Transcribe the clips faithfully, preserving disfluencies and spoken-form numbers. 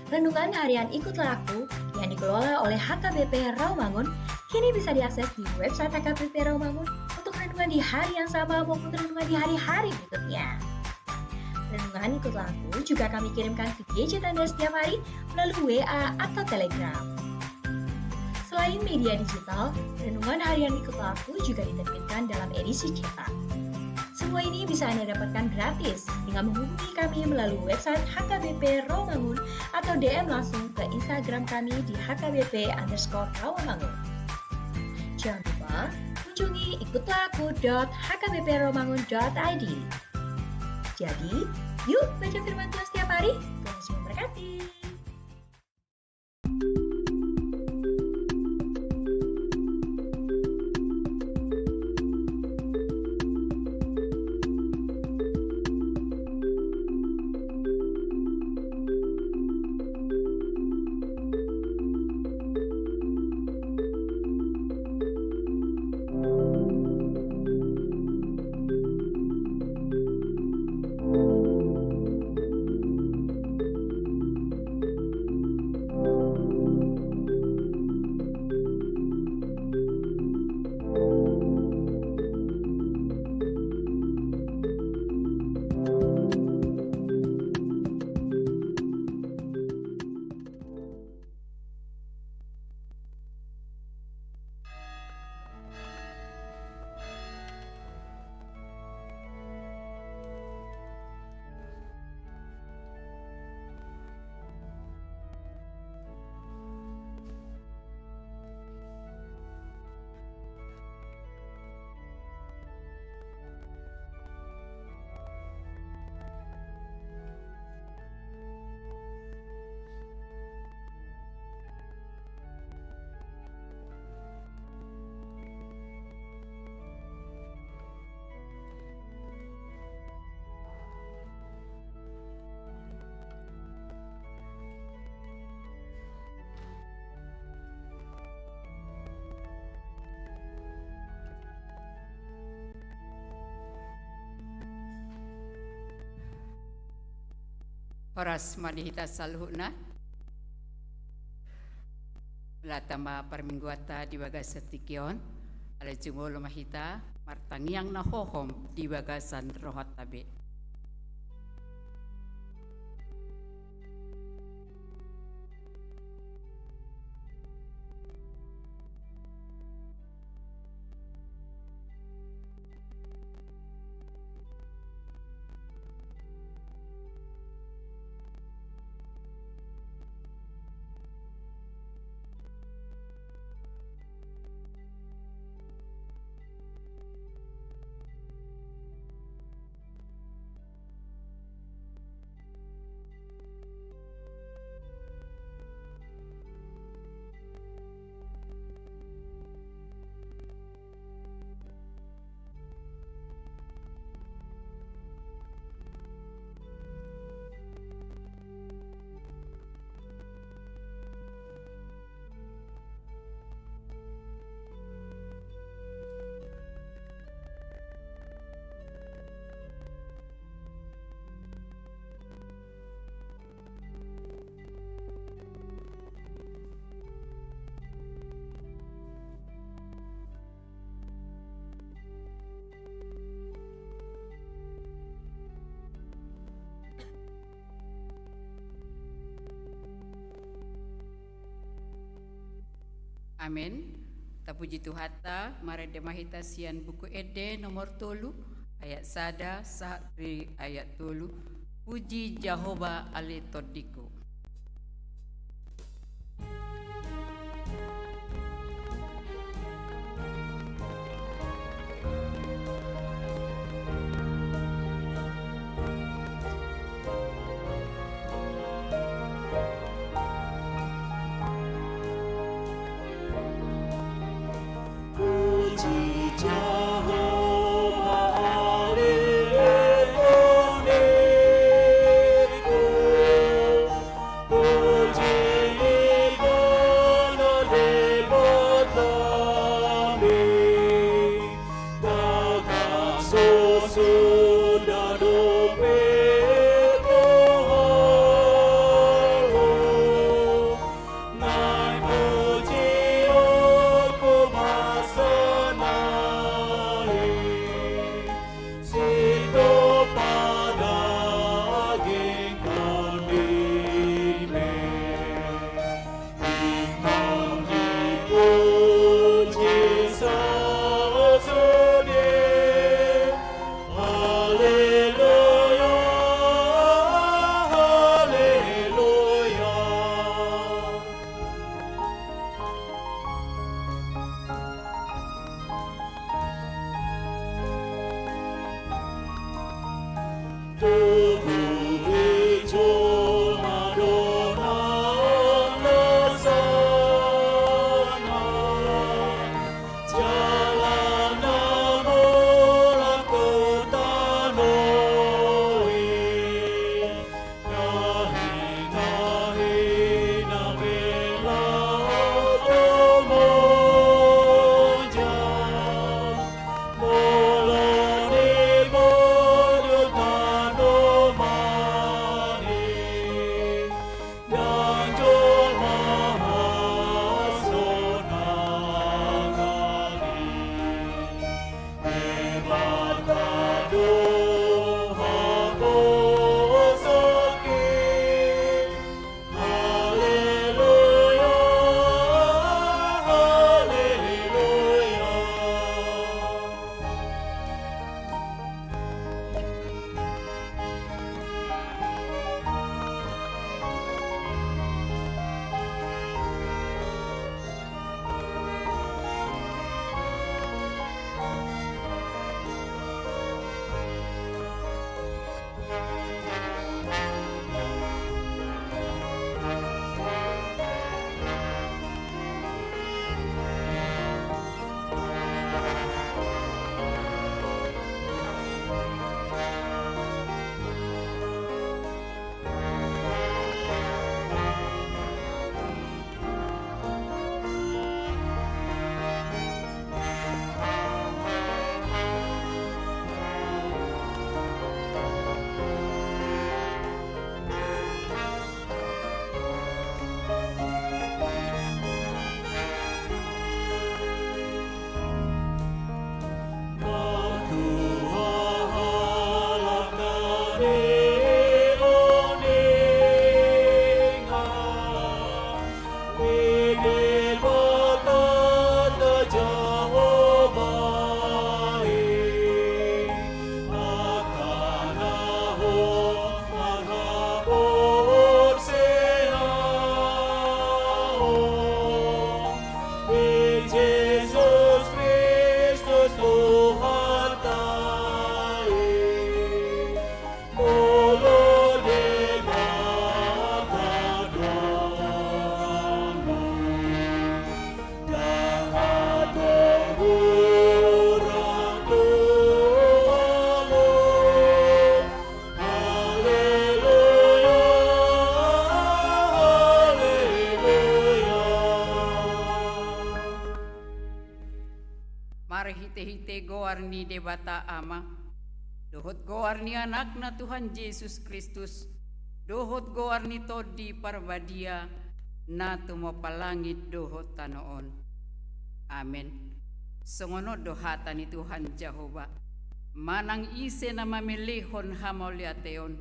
Renungan harian Ikutlah Aku yang dikelola oleh H K B P Rawamangun kini bisa diakses di website H K B P Rawamangun untuk renungan di hari yang sama maupun renungan di hari-hari berikutnya. Renungan Ikutlah Aku juga kami kirimkan ke gadget Anda setiap hari melalui W A atau Telegram. Selain media digital, renungan harian Ikutlah Aku juga diterbitkan dalam edisi cetak. Semua ini bisa Anda dapatkan gratis dengan menghubungi kami melalui website H K B P Rawamangun atau D M langsung ke Instagram kami di H K B P underscore Rawamangun. Jangan lupa kunjungi ikutlah aku dot H K B P rawamangun dot I D. Jadi, yuk baca firman Tuhan setiap hari. Tuhan Yesus memberkati. Horas ma di hita saluhutna. Latama parmingguanta di bagasan tingki on, ala jumolo ma hita martangiang na hohom di bagasan rohanta be. Amen. Tapuji Tuhanta, marende ma hita sian Buku Ende nomor tolu, ayat sada sahat di ayat tolu. Puji Jahowa ale tondingku. Tubuhi jolma do na lasana, jala na mulak tu tano i. Tahi-tahi na mela do monja, molo di bojol tano mani, ndang jolma hasonangan i. Debata do haposoki. Haleluya, haleluya. Jesus Kristus Tuhanta i. Molo Debata do hamu, ndang adong hurang tu hamu. Haleluya, haleluya. Marhitehite goar ni Debata Ama, dohot goar ni Anakna Tuhan Jesus Kristus, dohot goar ni Tondi Parbadia, na tumompa langit dohot tano on. Amen. Songon on do hata ni Tuhan Jahowa: Manang ise na mamelehon hamauliateon,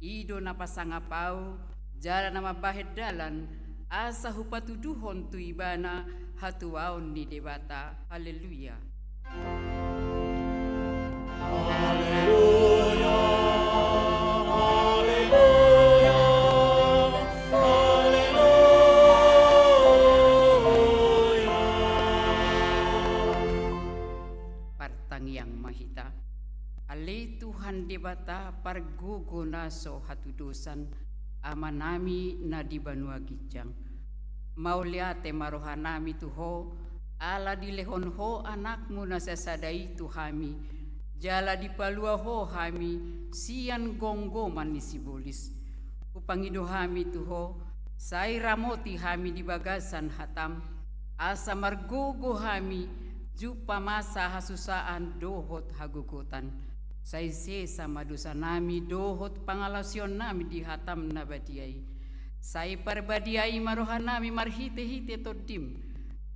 i do na pasangap Ahu, jala na mambahen dalan, asa hupatuduhon tu ibana hatuaon ni Debata. Haleluya. Haleluya, haleluya, haleluya. Martangiang ma hita. Ale Tuhan Debata pargogo na so hatudosan, Amanami na di banua ginjang. Mauliate ma rohanami tu Ho, ala dilehon Ho Anakmu na sasada i tu hami, jala dipalua Ho hami sian gomgoman ni sibolis. Hupangido hami tu Ho, sai ramoti hami di bagasan hataM, asa margogo hami jumpa masa hasusaan dohot hagogotan. Sai sesa ma dosanami dohot pangalaosionnami di hataM na badia i. Sai parbadiai ma rohanami marhitehite TondiM.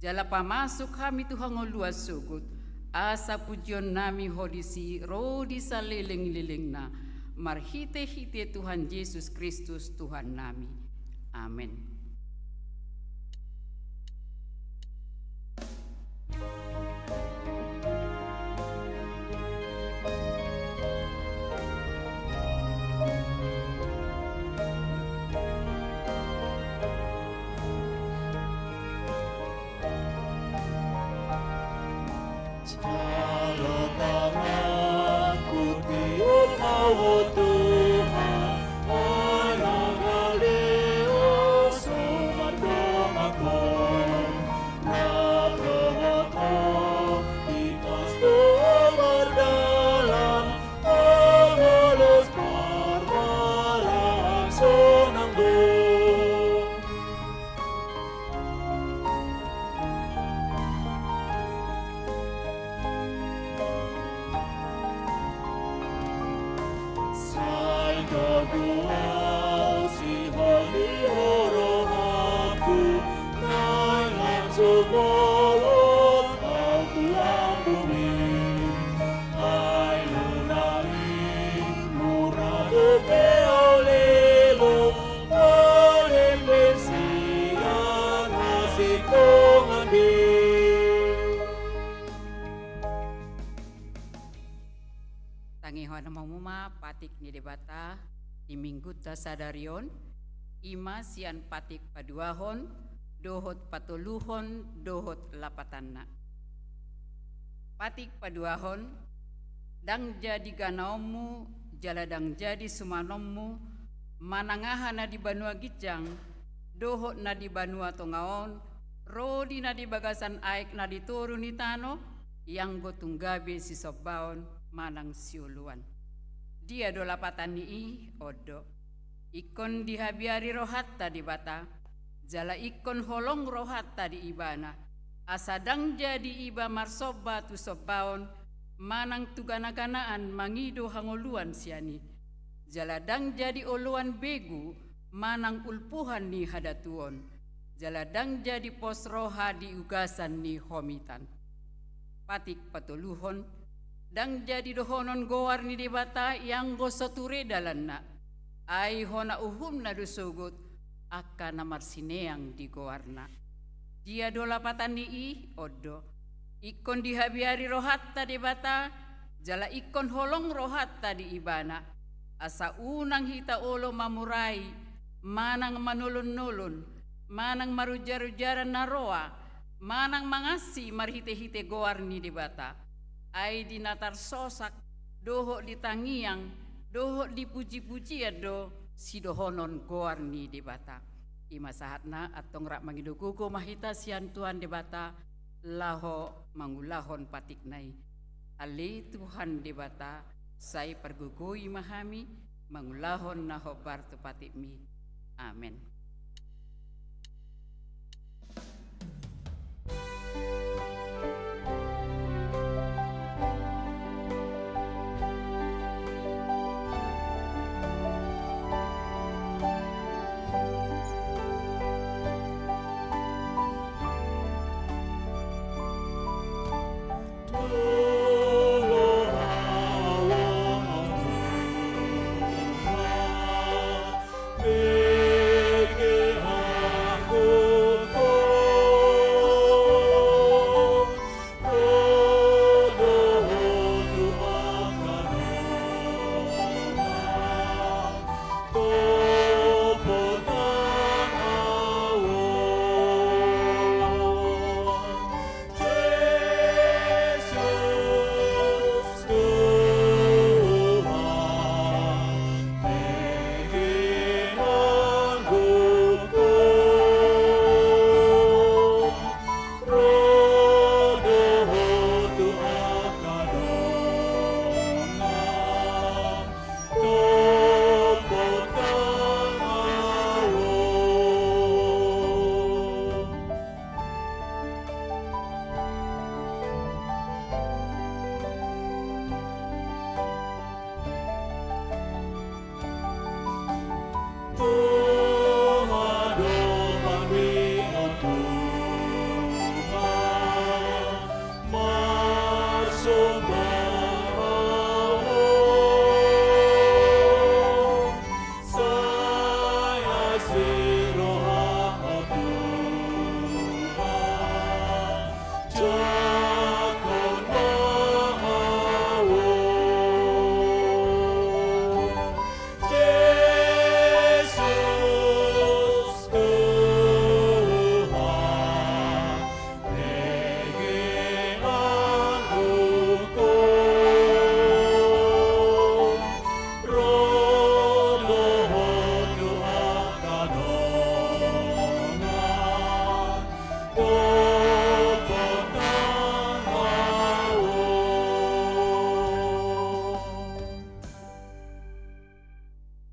Jala pamasuk hami tu hangoluan sogot, asa pujionnami Ho disi ro di salelenglelengna, marhitehite Tuhan Jesus Kristus Tuhannami. Amen. Jalo tanganku tiop ma Ho tu Tangihon hamu ma patik ni Debata di Minggunta sadari on, i ma sian patik paduahon dohot patoluhon dohot lapatanna. Patik paduahon, ndang jadi ganaonmu jala ndang jadi sumanonmu manang aha na di banua ginjang dohot na di banua tonga on, ro di na di bagasan aek na di toru ni tano, ianggo tung gabe sisombaon manang sioloan. Dia do lapatan ni i? On do: Ingkon dihabiari rohanta Debata, jala ingkon holong rohanta di Ibana, asa ndang jadi iba marsomba tu sombaon manang tu ganaganaan mangido hangoluan sian i, jala ndang jadi oloan begu manang ulpuhan ni hadatuon, jala ndang jadi pos roha di ugasan ni homitan. Patik patoluhon, ndang jadi dohonon goar ni Debata ianggo so ture dalanna, ai hona uhumna do sogot angka na marsineang di goarna. Dia do lapatan ni i? On do: Ingkon dihabiari rohanta Debata, jala ingkon holong rohanta di Ibana, asa unang hita olo mamurai, manang manolon-nolon, manang marujar-ujaran na roa, manang mangansi marhite-hite goar ni Debata. Ai di na tarsosak, dohot di tangiang, dohot di puji-pujian do sidohonon goar ni Debata. I ma sahatna, antong rap mangido gogo ma hita sian Tuhan Debata, laho mangulahon patikna i. Ale Tuhan Debata, sai pargogoi ma hami mangulahon na hombar tu patikmi. Amen.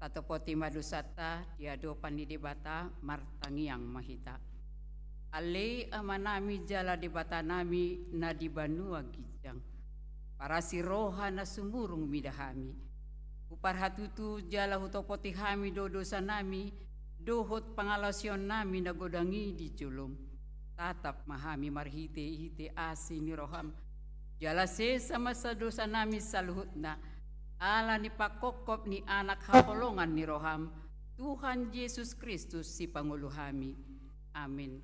Tatopoti ma dosanta di adopan ni Debata, martangiang ma hita. Ale Amanami jala Debatanami na di banua ginjang, parasi roha na sumurung mida hami. Huparhatutu jala hutopoti hami do dosanami, dohot pangalaosionnami na godang i di jolom. Tatap ma hami marhitehite asi ni roham, jala sesa ma sa dosanami saluhutna, ala ni pangkophop ni Anak haholongan ni roham, Tuhan Jesus Kristus sipangolu hami. Amin.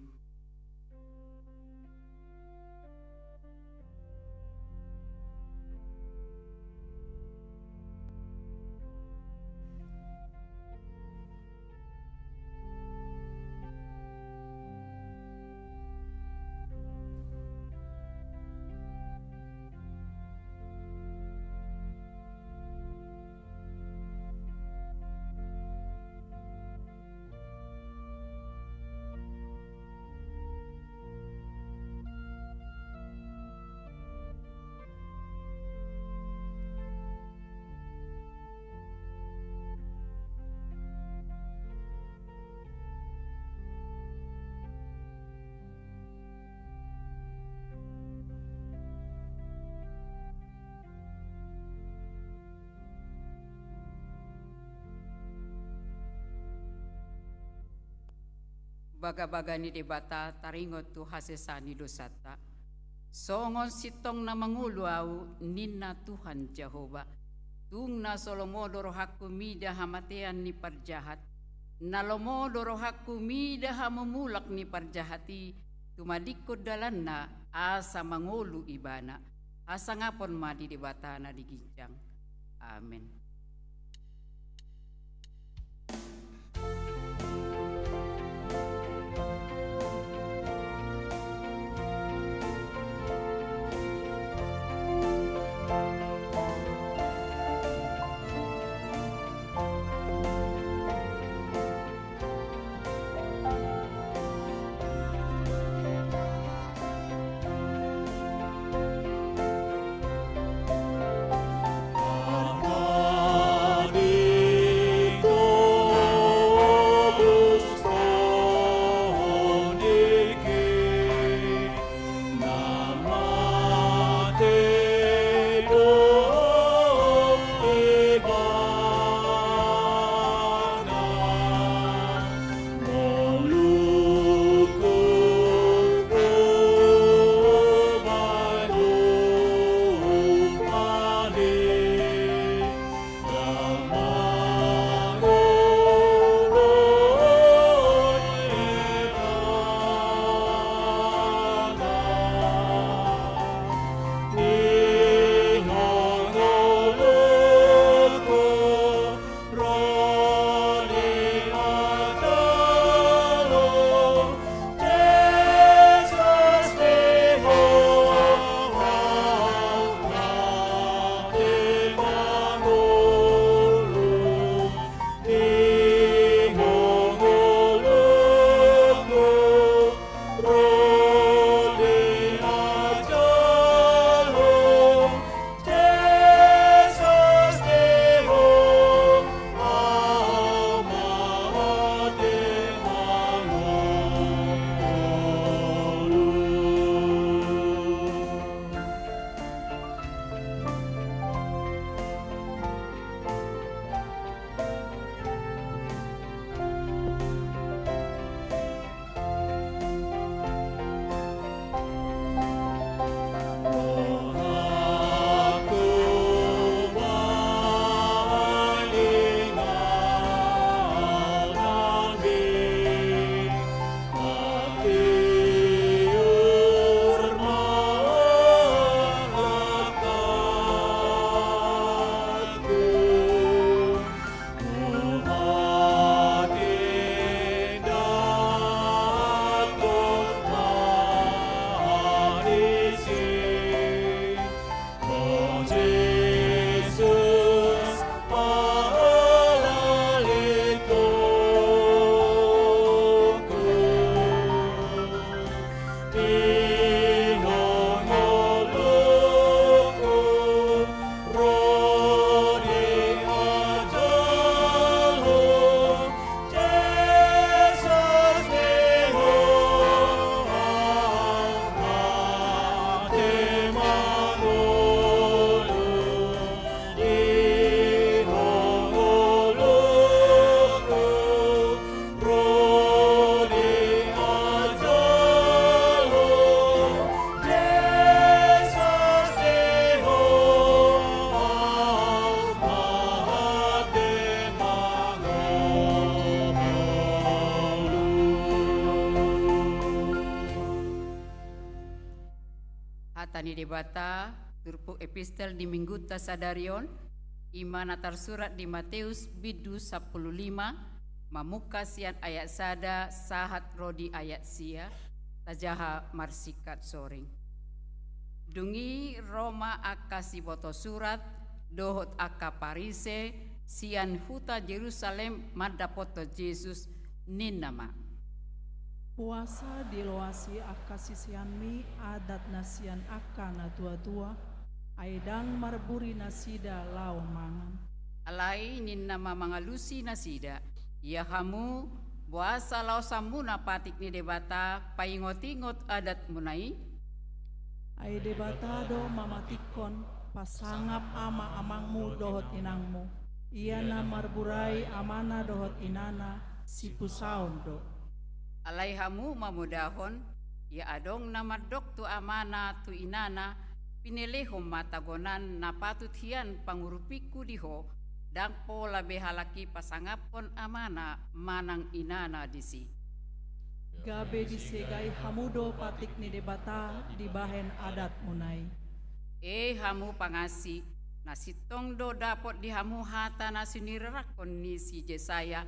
Bagabaga ni Debata taringot tu hasesaan ni dosanta. Songon sintong na mangolu ahu, ninna Tuhan Jahowa. Tung na so lomo do rohangku mida hamatean ni parjahat, na lomo do rohangku mida hamumulak ni parjahat i, tumadingkon dalanna asa mangolu ibana. Hasangapon ma di Debata na di ginjang. Amen. Hata ni Debata, turpuk epistel di minggunta sadari on, i ma na tarsurat di Mateus bindu sampulu lima, mamungka sian ayat sada sahat ro di ayat sia, tajaha marsingkat soring. Dung i ro ma angka siboto surat, dohot angka Parise, sian huta Jerusalem mandapothon Jesus, ninna ma: Boasa diloasi angka siseanmi adat na sian angka natuatua, ai ndang marburi nasida laho mangan? Alai ninna ma mangalusi nasida: Ia hamu, boasa laosanmuna patik ni Debata paingotingot adatmuna i? Ai Debata do mamatikkon, pasangap ama amangmu dohot inangmu. Ia na marburai amana dohot inana, sipusaon do. Alai hamu mamodahon, ia adong na mandok tu amana tu inana: Pinelehon ma tagonan na patut hian pangurupingku di ho, ndang pola be halak i pasangaphon amana manang inana disi. Gabe disegai hamu do patik ni Debata dibahen adatmuna i. E hamu pangansi, na sintong do dapot di hamu hata na sinirirakhon ni si Jesaya,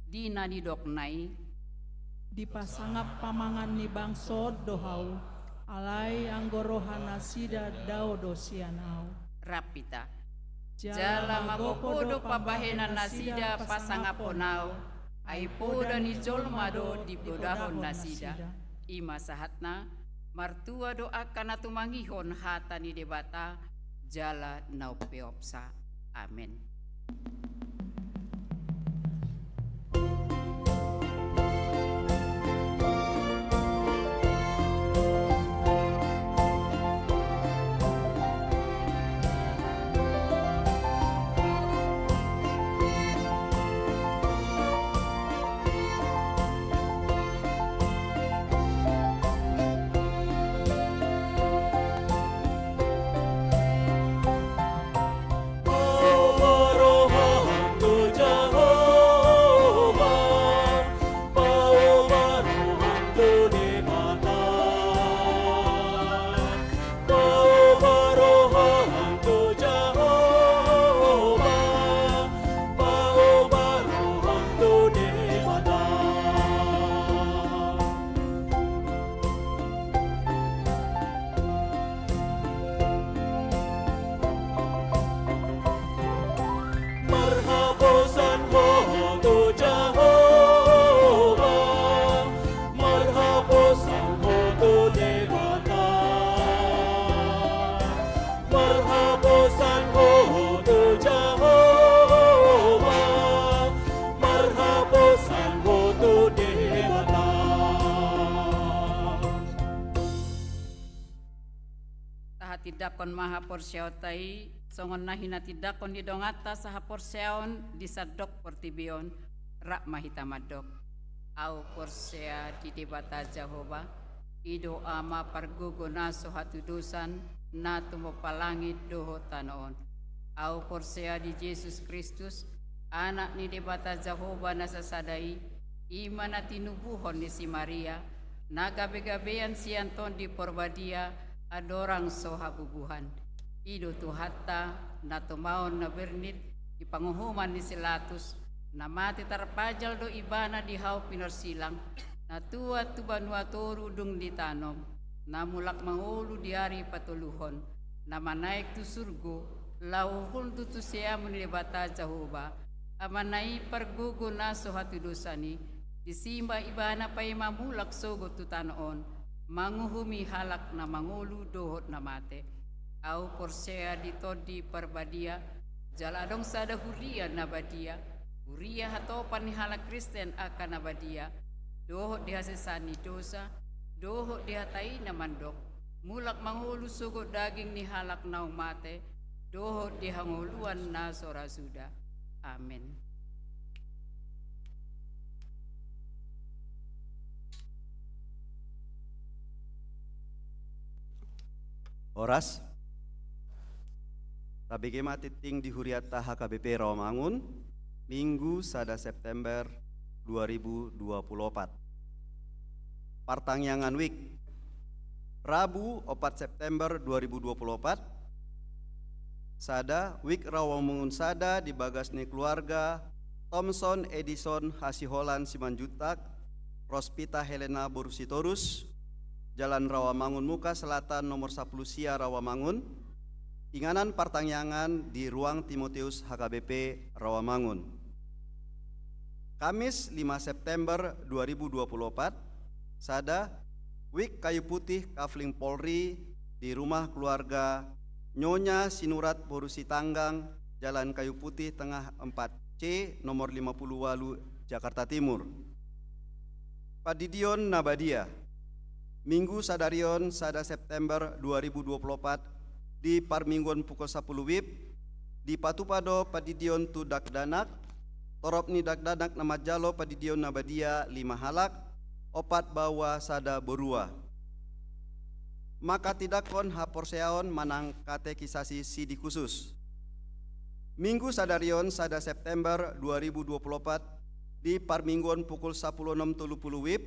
di na nidokna i: Dipasangap pamangan ni bangso on do hau, alai anggo roha nasida dao do sian au. Rap hita. Jala magopo do pambahenan nasida pasangaphon au, ai poda ni jolma do dipodahon nasida. I ma sahatna. Martua do angka na tumangihon hata ni Debata, jala na umpeopsa. Amen. Marhaposan ho tu Jahowa, marhaposan ho tu Debata. Marhaposan ho tu Jahowa, marhaposan ho tu Debata. Tahatindangkon ma haporseaonta i, songon na hinatindangkon ni donganta sahaporseaon di sandok portibi on. Rap ma hita mandok: Ahu porsea di Debata Jahowa, i do Ama pargogo na so hatudosan, na tumompa langit dohot tano on. Ahu porsea di Jesus Kristus, Anak ni Debata Jahowa na sasada i, i ma na tinubuhon ni si Maria, na gabegabean sian Tondi Porbadia, andorang so habubuhan. I do Tuhanta, na tomaon na bernit di panguhuman ni si Latus, na mate tarpajal do Ibana di hau pinorsilang, na tuat tu banua toru dung ditanom, na mulak mangolu di ari patoluhon, na manaek tu surgo, laho hundul tu siamun ni Debata Jahowa, Amana i pargogo na so hatudosan i. Disi ma Ibana paima mulak sogot tu tano on, manguhumi halak na mangolu dohot na mate. Ahu porsea di Tondi Parbadia, jala adong sada huria na badia, huria hatopan ni halak Kristen angka na badia, dohot di hasesaan ni dosa, dohot di hata i na mandok, mulak mangolu sogot daging ni halak naung mate, dohot di hangoluan na so ra suda. Amen. Horas. Tabege ma tingting di hurianta H K B P Rawamangun, Minggu sada September dua ribu dua puluh opat. Partangiangan wijk. Rabu, opat September dua ribu dua puluh opat. Sada, Wijk Rawamangun sada di bagas ni keluarga Thomson Edison Hasiholan Simanjuntak, Rospita Helena boru Sitorus, Jalan Rawamangun Muka Selatan nomor sapuluh sia Rawamangun, inganan partangiangan di Ruang Timotius H K B P Rawamangun. Kamis, lima September dua ribu dua puluh opat, sada, Wijk Kayu Putih Kafling Polri di rumah keluarga Nyonya Sinurat boru Sitanggang, Jalan Kayu Putih Tengah empat C, nomor lima puluh walu, Jakarta Timur. Pandidion na badia. Minggu sadari on, sada September dua ribu dua puluh opat, di parmingguon pukul sapuluh wib, dipatupa do pandidion tu dakdanak. Torop ni dakdanak na manjalo pandidion na badia lima halak, opat baoa, sada borua. Manghatindanghon haporseaon manang katekisasi sindikus. Minggu sadari on, sada September dua ribu dua puluh opat, di parmingguon pukul sapuluh onom tolu puluh wib,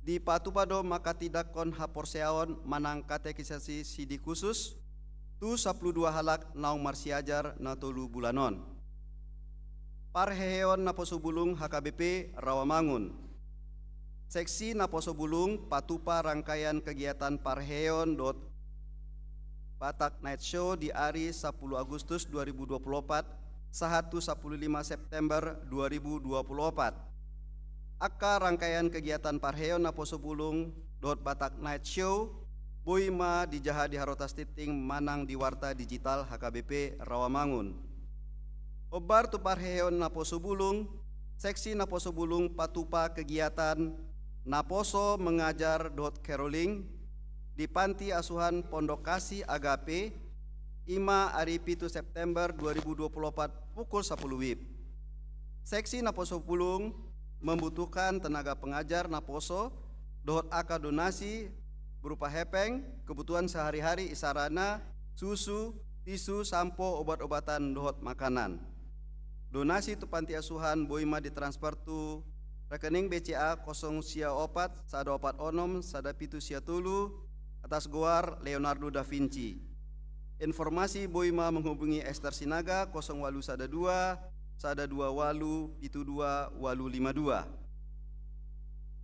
dipatupa do manghatindanghon haporseaon manang katekisasi sindikus tu sapuluh dua halak naung marsiajar na tolu bulan on. Parheheon Naposo Bulung H K B P Rawamangun. Seksi Naposo Bulung patupa rangkaian kegiatan parheheon dohot Batak Night Show di ari sapuluh Agustus dua ribu dua puluh opat sahat tu sapuluh lima September dua ribu dua puluh opat. Angka rangkaian kegiatan parheheon Naposo Bulung dohot Batak Night Show boi ma dijaha di harotas tinting manang di warta digital H K B P Rawamangun. Hombar tu parheheon Naposo Bulung, seksi Naposo Bulung patupa kegiatan naposo mengajar dohot caroling di Panti Asuhan Pondok Kasih Agape, i ma ari pitu September dua ribu dua puluh opat pukul sapuluh wib. Seksi Naposo Bulung membutuhkan tenaga pengajar naposo dohot angka donasi berupa hepeng, kebutuhan sehari-hari, isarana susu, tisu, sampo, obat-obatan dohot makanan. Donasi tu panti asuhan boi ma ditransfer tu rekening B C A kosong sia opat sada opat onom sada pitu sia tolu, atas goar Leonardo da Vinci. Informasi boi ma menghubungi Ester Sinaga kosong walu sada dua sada dua walu pitu dua walu lima dua.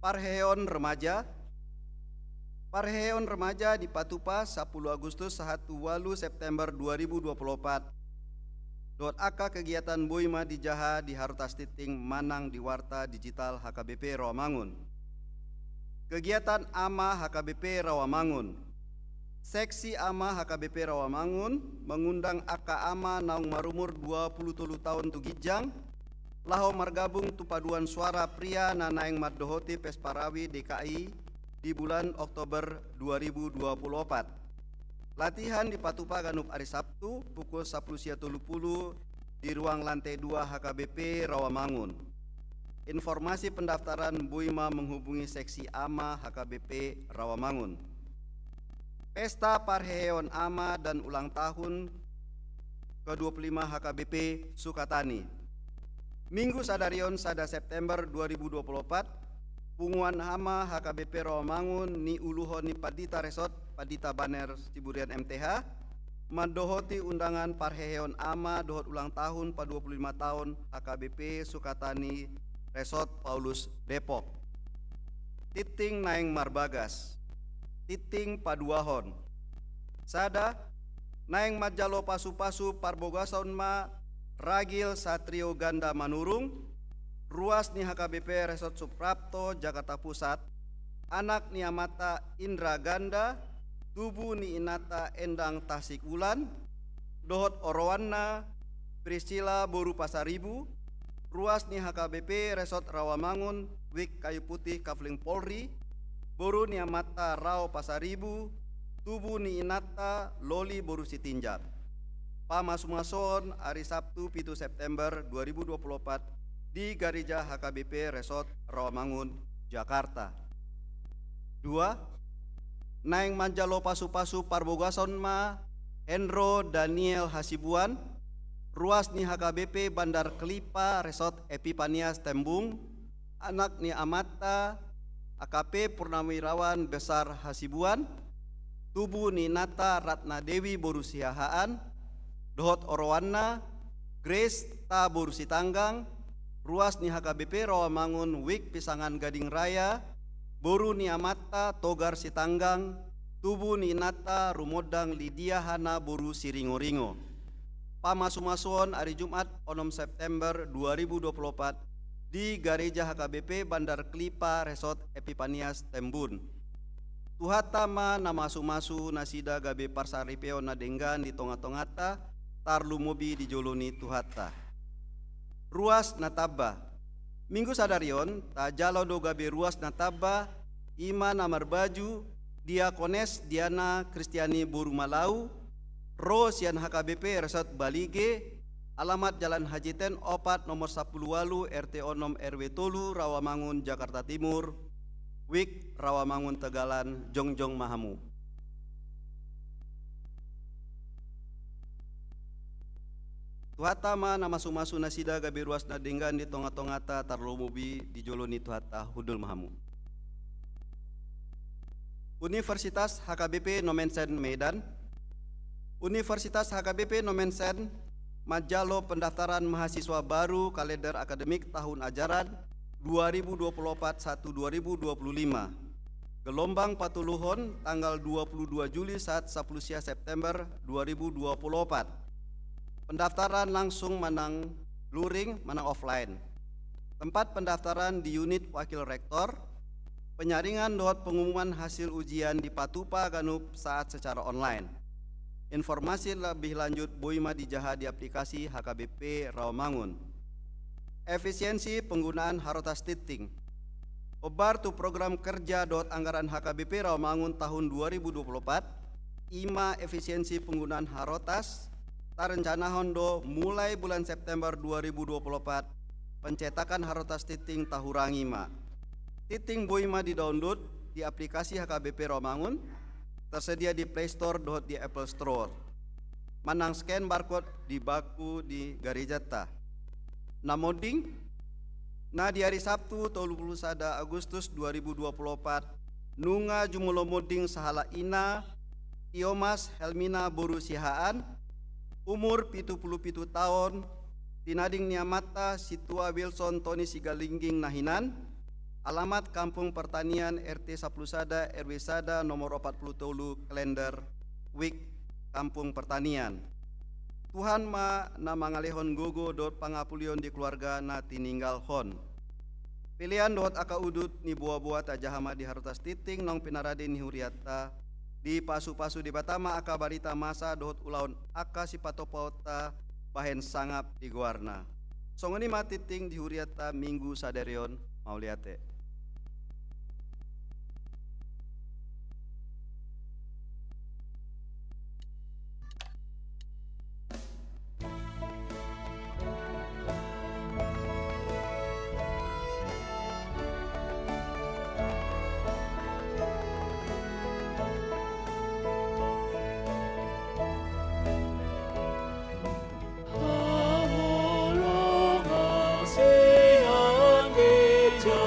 Parheheon remaja. Parheheon remaja dipatupa sapuluh Agustus sahat tu walu September dua ribu dua puluh opat. Dohot angka kegiatan boi ma dijaha di harotas tinting manang di warta digital H K B P Rawamangun. Kegiatan Ama H K B P Rawamangun. Seksi Ama H K B P Rawamangun mengundang angka ama naung marumur dua puluh tolu taon tu ginjang laho margabung tu paduan suara pria na naeng mandohoti Pesta Rawi D K I di bulan Oktober dua ribu dua puluh opat. Latihan dipatupa ganup ari Sabtu pukul sapuluh sia tolu puluh di ruang lantai dua H K B P Rawamangun. Informasi pendaftaran boi ma menghubungi seksi Ama H K B P Rawamangun. Pesta parheheon ama dan ulang tahun ke dua puluh lima H K B P Sukatani. Minggu sadari on, sada September dua ribu dua puluh opat, Punguan Ama H K B P Rawamangun niuluhon ni Pandita Resort, Pandita Baner Siburian M T H, mandohoti undangan parheheon ama dohot ulang tahun pa dua puluh lima taon H K B P Sukatani Resort Paulus Depok. Tinting naeng marbagas. Tinting paduahon. Sada, naeng manjalo pasupasu parbogason ma Ragil Satrio Ganda Manurung, ruas ni H K B P Resort Suprapto, Jakarta Pusat, anak ni amanta Indra Ganda, tubu ni inanta Endang Tasik Ulan, dohot oroanna Priscilla boru Pasaribu, ruas ni H K B P Resort Rawamangun, Wijk Kayu Putih Kafling Polri, boru ni amanta Rao Pasaribu, tubu ni inanta Loli boru Sitinjak. Pamasumasuon ari Sabtu pitu September dua ribu dua puluh opat di Gareja H K B P Resort Rawamangun, Jakarta. Dua, naeng manjalo pasupasu parbogason ma Hendro Daniel Hasibuan, ruas ni H K B P Bandar Kellipa Resort Epipanias Tembung, anak ni amanta A K P Purnawirawan Besar Hasibuan, tubu ni inanta Ratna Dewi boru Siahaan, dohot oroanna, Grace ta boru Sitanggang, ruas ni H K B P Rawamangun Wik Pisangan Gading Raya, boru ni amanta Togar Sitanggang, tubu ni inanta Rumondang Lidia Hana boru Siringoringo. Pamasumasuon ari Jumat onom September dua ribu dua puluh opat di Gareja H K B P Bandar Klipa Resort Epipanias Tambun. Tuhanta ma na masumasu nasida gabe parsaripeon na denggan di tongatonganta, tarlumobi di jolo ni Tuhanta. Ruas na tamba. Minggu sadari on, tajalo do gabe ruas na tamba, i ma na marbaju Diakones Diana Kristiani boru Malau, ro sian H K B P Resort Balige, alamat Jalan Haji Ten opat nomor sampulu ualu, R T onom, R W tolu, Rawamangun, Jakarta Timur, Wik Rawamangun Tegalan, jongjong ma hamu. Tuhanta ma na masumasu nasida gabe ruas na denggan di tongatonganta, tarlumobi di jolo ni Tuhanta. Hundul ma hamu. Universitas H K B P Nommensen Medan. Universitas H K B P Nommensen manjalo pendaftaran mahasiswa baru kalender akademik tahun ajaran dua ribu dua puluh opat satu dua ribu dua puluh lima. Gelombang patoluhon tanggal dua puluh dua Juli sahat sampulu sia September dua ribu dua puluh opat. Pendaftaran langsung manang luring manang offline. Tempat pendaftaran di unit wakil rektor. Penyaringan dohot pengumuman hasil ujian dipatupa ganup saat secara online. Informasi lebih lanjut boi ma dijaha di aplikasi H K B P Rawamangun. Efisiensi penggunaan harotas tingting. Hombar tu program kerja dohot anggaran H K B P Rawamangun tahun dua ribu dua puluh opat, i ma efisiensi penggunaan harotas, tarencanahon do mulai bulan September dua ribu dua puluh opat, pencetakan harotas tingting tahurangi ma. Tingting boi ma di-download di aplikasi H K B P Rawamangun, tersedia di Play Store dohot di Apple Store. Manang scan barcode di bangku di garejanta. Na monding, na di ari Sabtu tolu puluh sada Agustus dua ribu dua puluh opat, nunga jumolo monding sahalak ina, Tiomas Helmina boru Siahaan, umur pitu puluh pitu taon, tinading ni amanta Sintua Wilson Toni Sigalingging na hinan, alamat Kampung Pertanian, R T sampulu sada, R W sada, nomor opat puluh tolu, kalender, Wik Kampung Pertanian. Tuhan ma na mangalehon gogo dohot pangapulion di keluarga na tininggalhon. Pelean dohot angka udut ni boaboa tajaha ma di harotas tingting naung pinarade ni hurianta, dipasupasu Debata ma angka barita masa dohot ulaon angka sipatupaonta bahen sangap di goarna. Songon i ma tingting di hurianta minggu sadari on, mauliate. Haholongan sian gereja.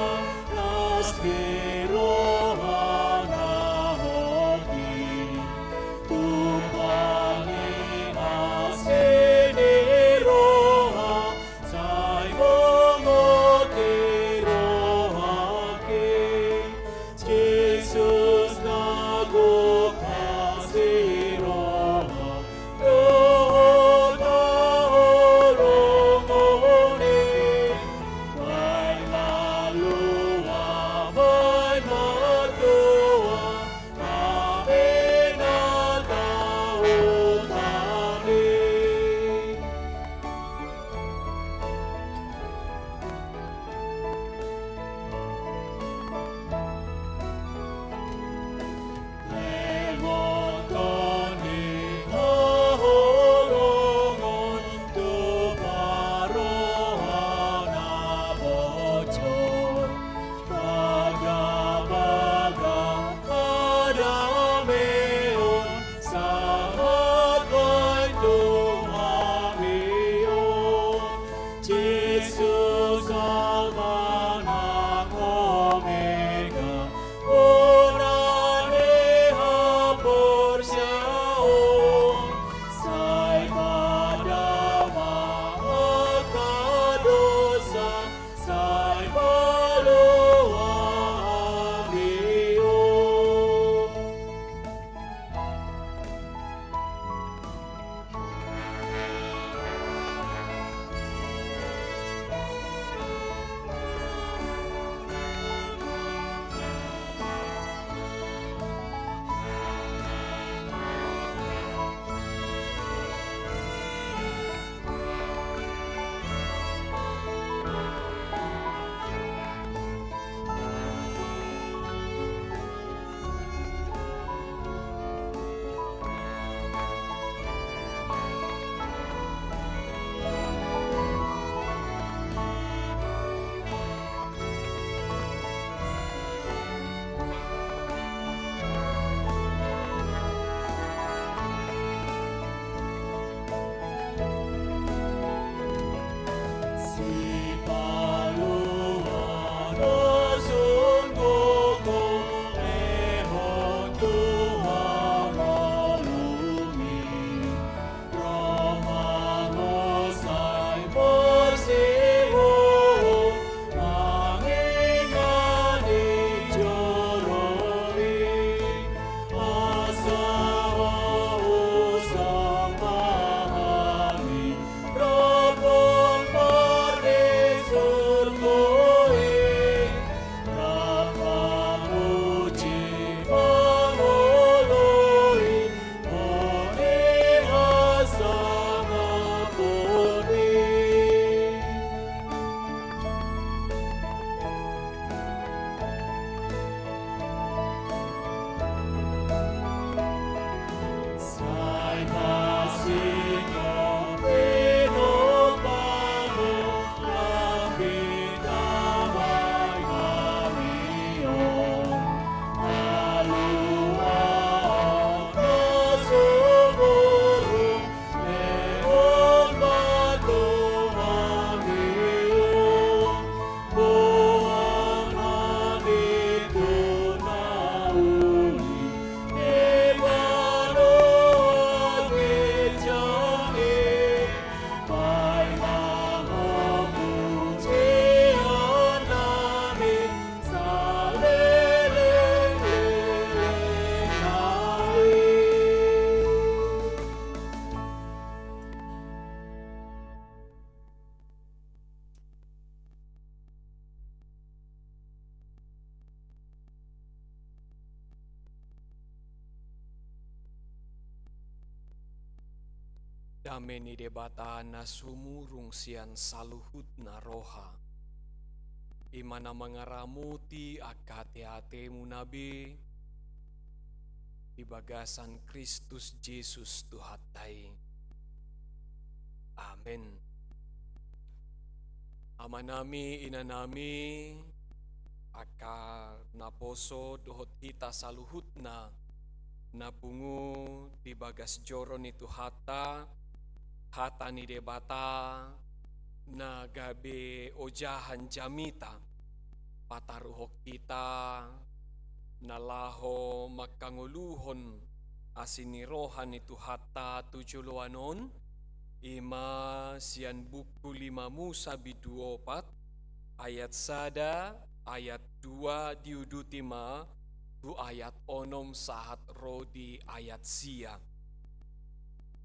Dame ni Debata na sumurung sian saluhutna roha, i ma na mangaramoti angka ateatemuna be di bagasan Kristus Jesus Tuhanta i. Amen. Amanami, inanami, angka naposo dohot hita saluhutna na pungu di bagas joro ni Tuhanta, hata ni Debata na gabe ojahan jamita pataruhon hita na laho mangkangoluhon asi ni roha ni Tuhanta tu joloan on, i ma sian buku lima Musa bindu opat, ayat sada, ayat dua, diuduti ma tu ayat onom sahat ro di ayat sia.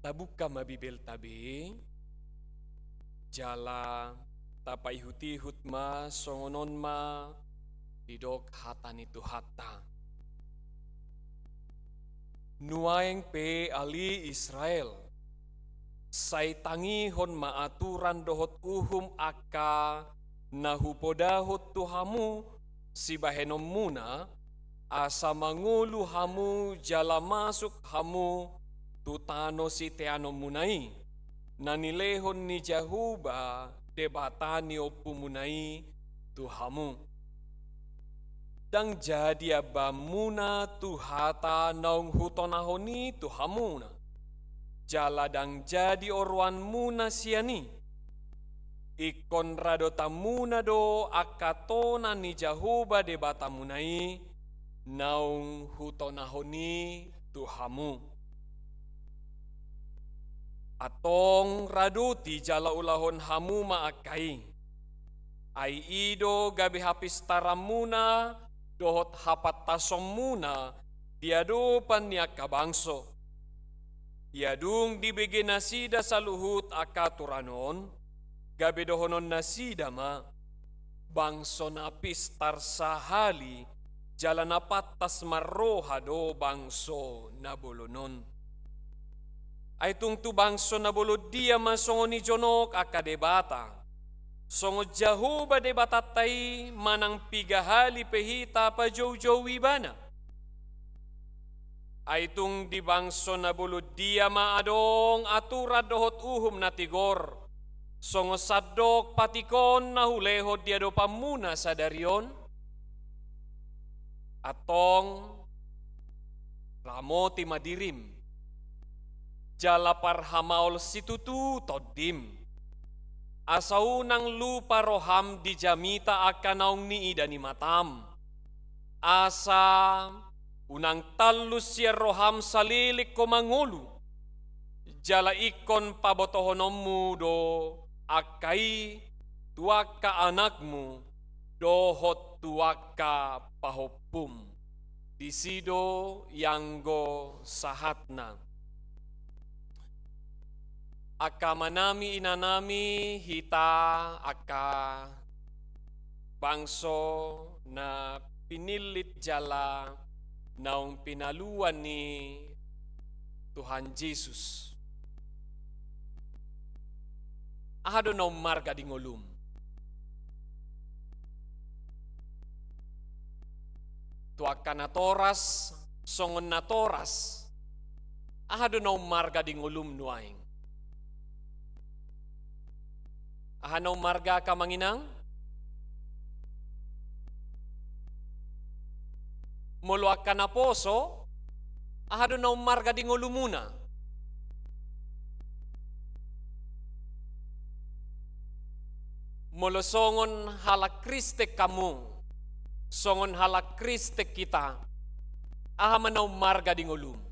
Tabuka ma Bibelta be, jala tapaihutihut ma songon on ma didok hata ni Tuhanta. Nuaeng pe ale Israel, sai tangihon ma aturan dohot uhum angka na hupodahon tu hamu sibahenonmuna, asa mangolu hamu jala masuk hamu tu tano siteanonmuna i, na nilehon ni Jahowa Debata ni ompumuna i tu hamu. Ndang jadi ambaanmuna tu hata naung hutonahon i tu hamuna, jala ndang jadi oroanmuna sian i. Ingkon radotanmuna do angka tona ni Jahowa Debatamuna i naung hutonahon i tu hamu. Antong radoti jala ulahon hamu ma angka i. Ai i do gabe hapistaranmuna dohot hapantasonmuna di adopan ni angka bangso. Ia dung dibege nasida saluhut angka aturan on, gabe dohonon nasida ma, bangso na pistar sahali, jala na pantas marroha do bangso na bolon on. Ai tung tu bangso na bolon dia ma songon i jonok angka debata, songon Jahowa Debatanta i manang piga hali pe hita pajoujou ibana. Ai tung di bangso na bolon dia ma adong aturan dohot uhum na tigor, songon sandok patikon na hulehon di adopanmuna sadari on? Antong, ramoti ma dirim, jala parhamaol situtu tondim, asa unang lupa roham di jamita angka naung niida ni matam, asa unang tallus sian roham saleleng ho mangolu, jala ingkon pabotohononmu do angka i tu angka anakmu dohot tu angka pahompum. Disi do ianggo sahatna. Angka amanami, inanami, hita angka bangso na pinillit jala naung pinaluan ni Tuhan Jesus. Aha do na ummarga di ngolum? Tu angka natoras, songon natoras, aha do na ummarga di ngolum nuaeng? Aha na ummarga angka amang inang? Molo angka naposo, aha do na ummarga di ngolumuna? Molo songon halak Kristen hamu, songon halak Kristen hita, aha ma na ummarga di ngolum?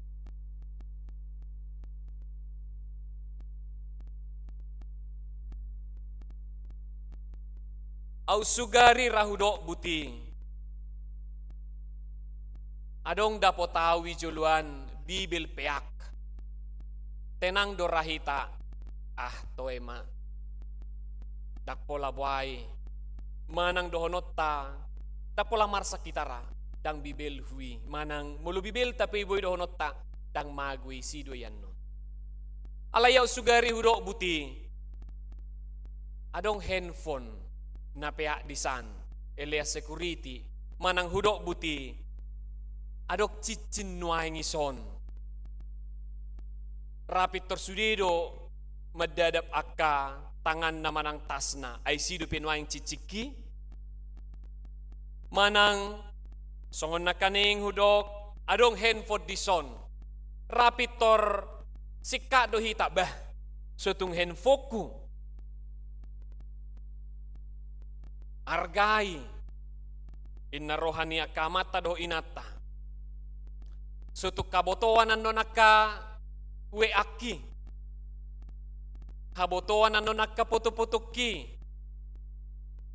Au sugari ra hudok buti. Adong dapot au i joloan Bibel peak. Tenang do ra hita. Ah, toe ma. Ndang pola boai. Manang dohononta, ndang pola marsak hita ra. Ndang Bibelhu i. Manang molo Bibelta pe i boi dohononta, ndang mago i, isi do i annon. Alai aut sugari hudok buti adong handphone na peak disan, elean security, manang hudok buti adong cincin nuaeng dison. Ra pintor sude do mandadap angka tanganna manang tasna, ai disi dope nuaeng cincinki. Manang songon nangkaning hudok, adong handphone dison. Ra pintor singkat do hita, bah, so tung handphoneku. Argai, inna roha ni angka amanta dohot inanta. So tung habotoan annon angka WA-ki, habotoan annon angka foto-fotoki,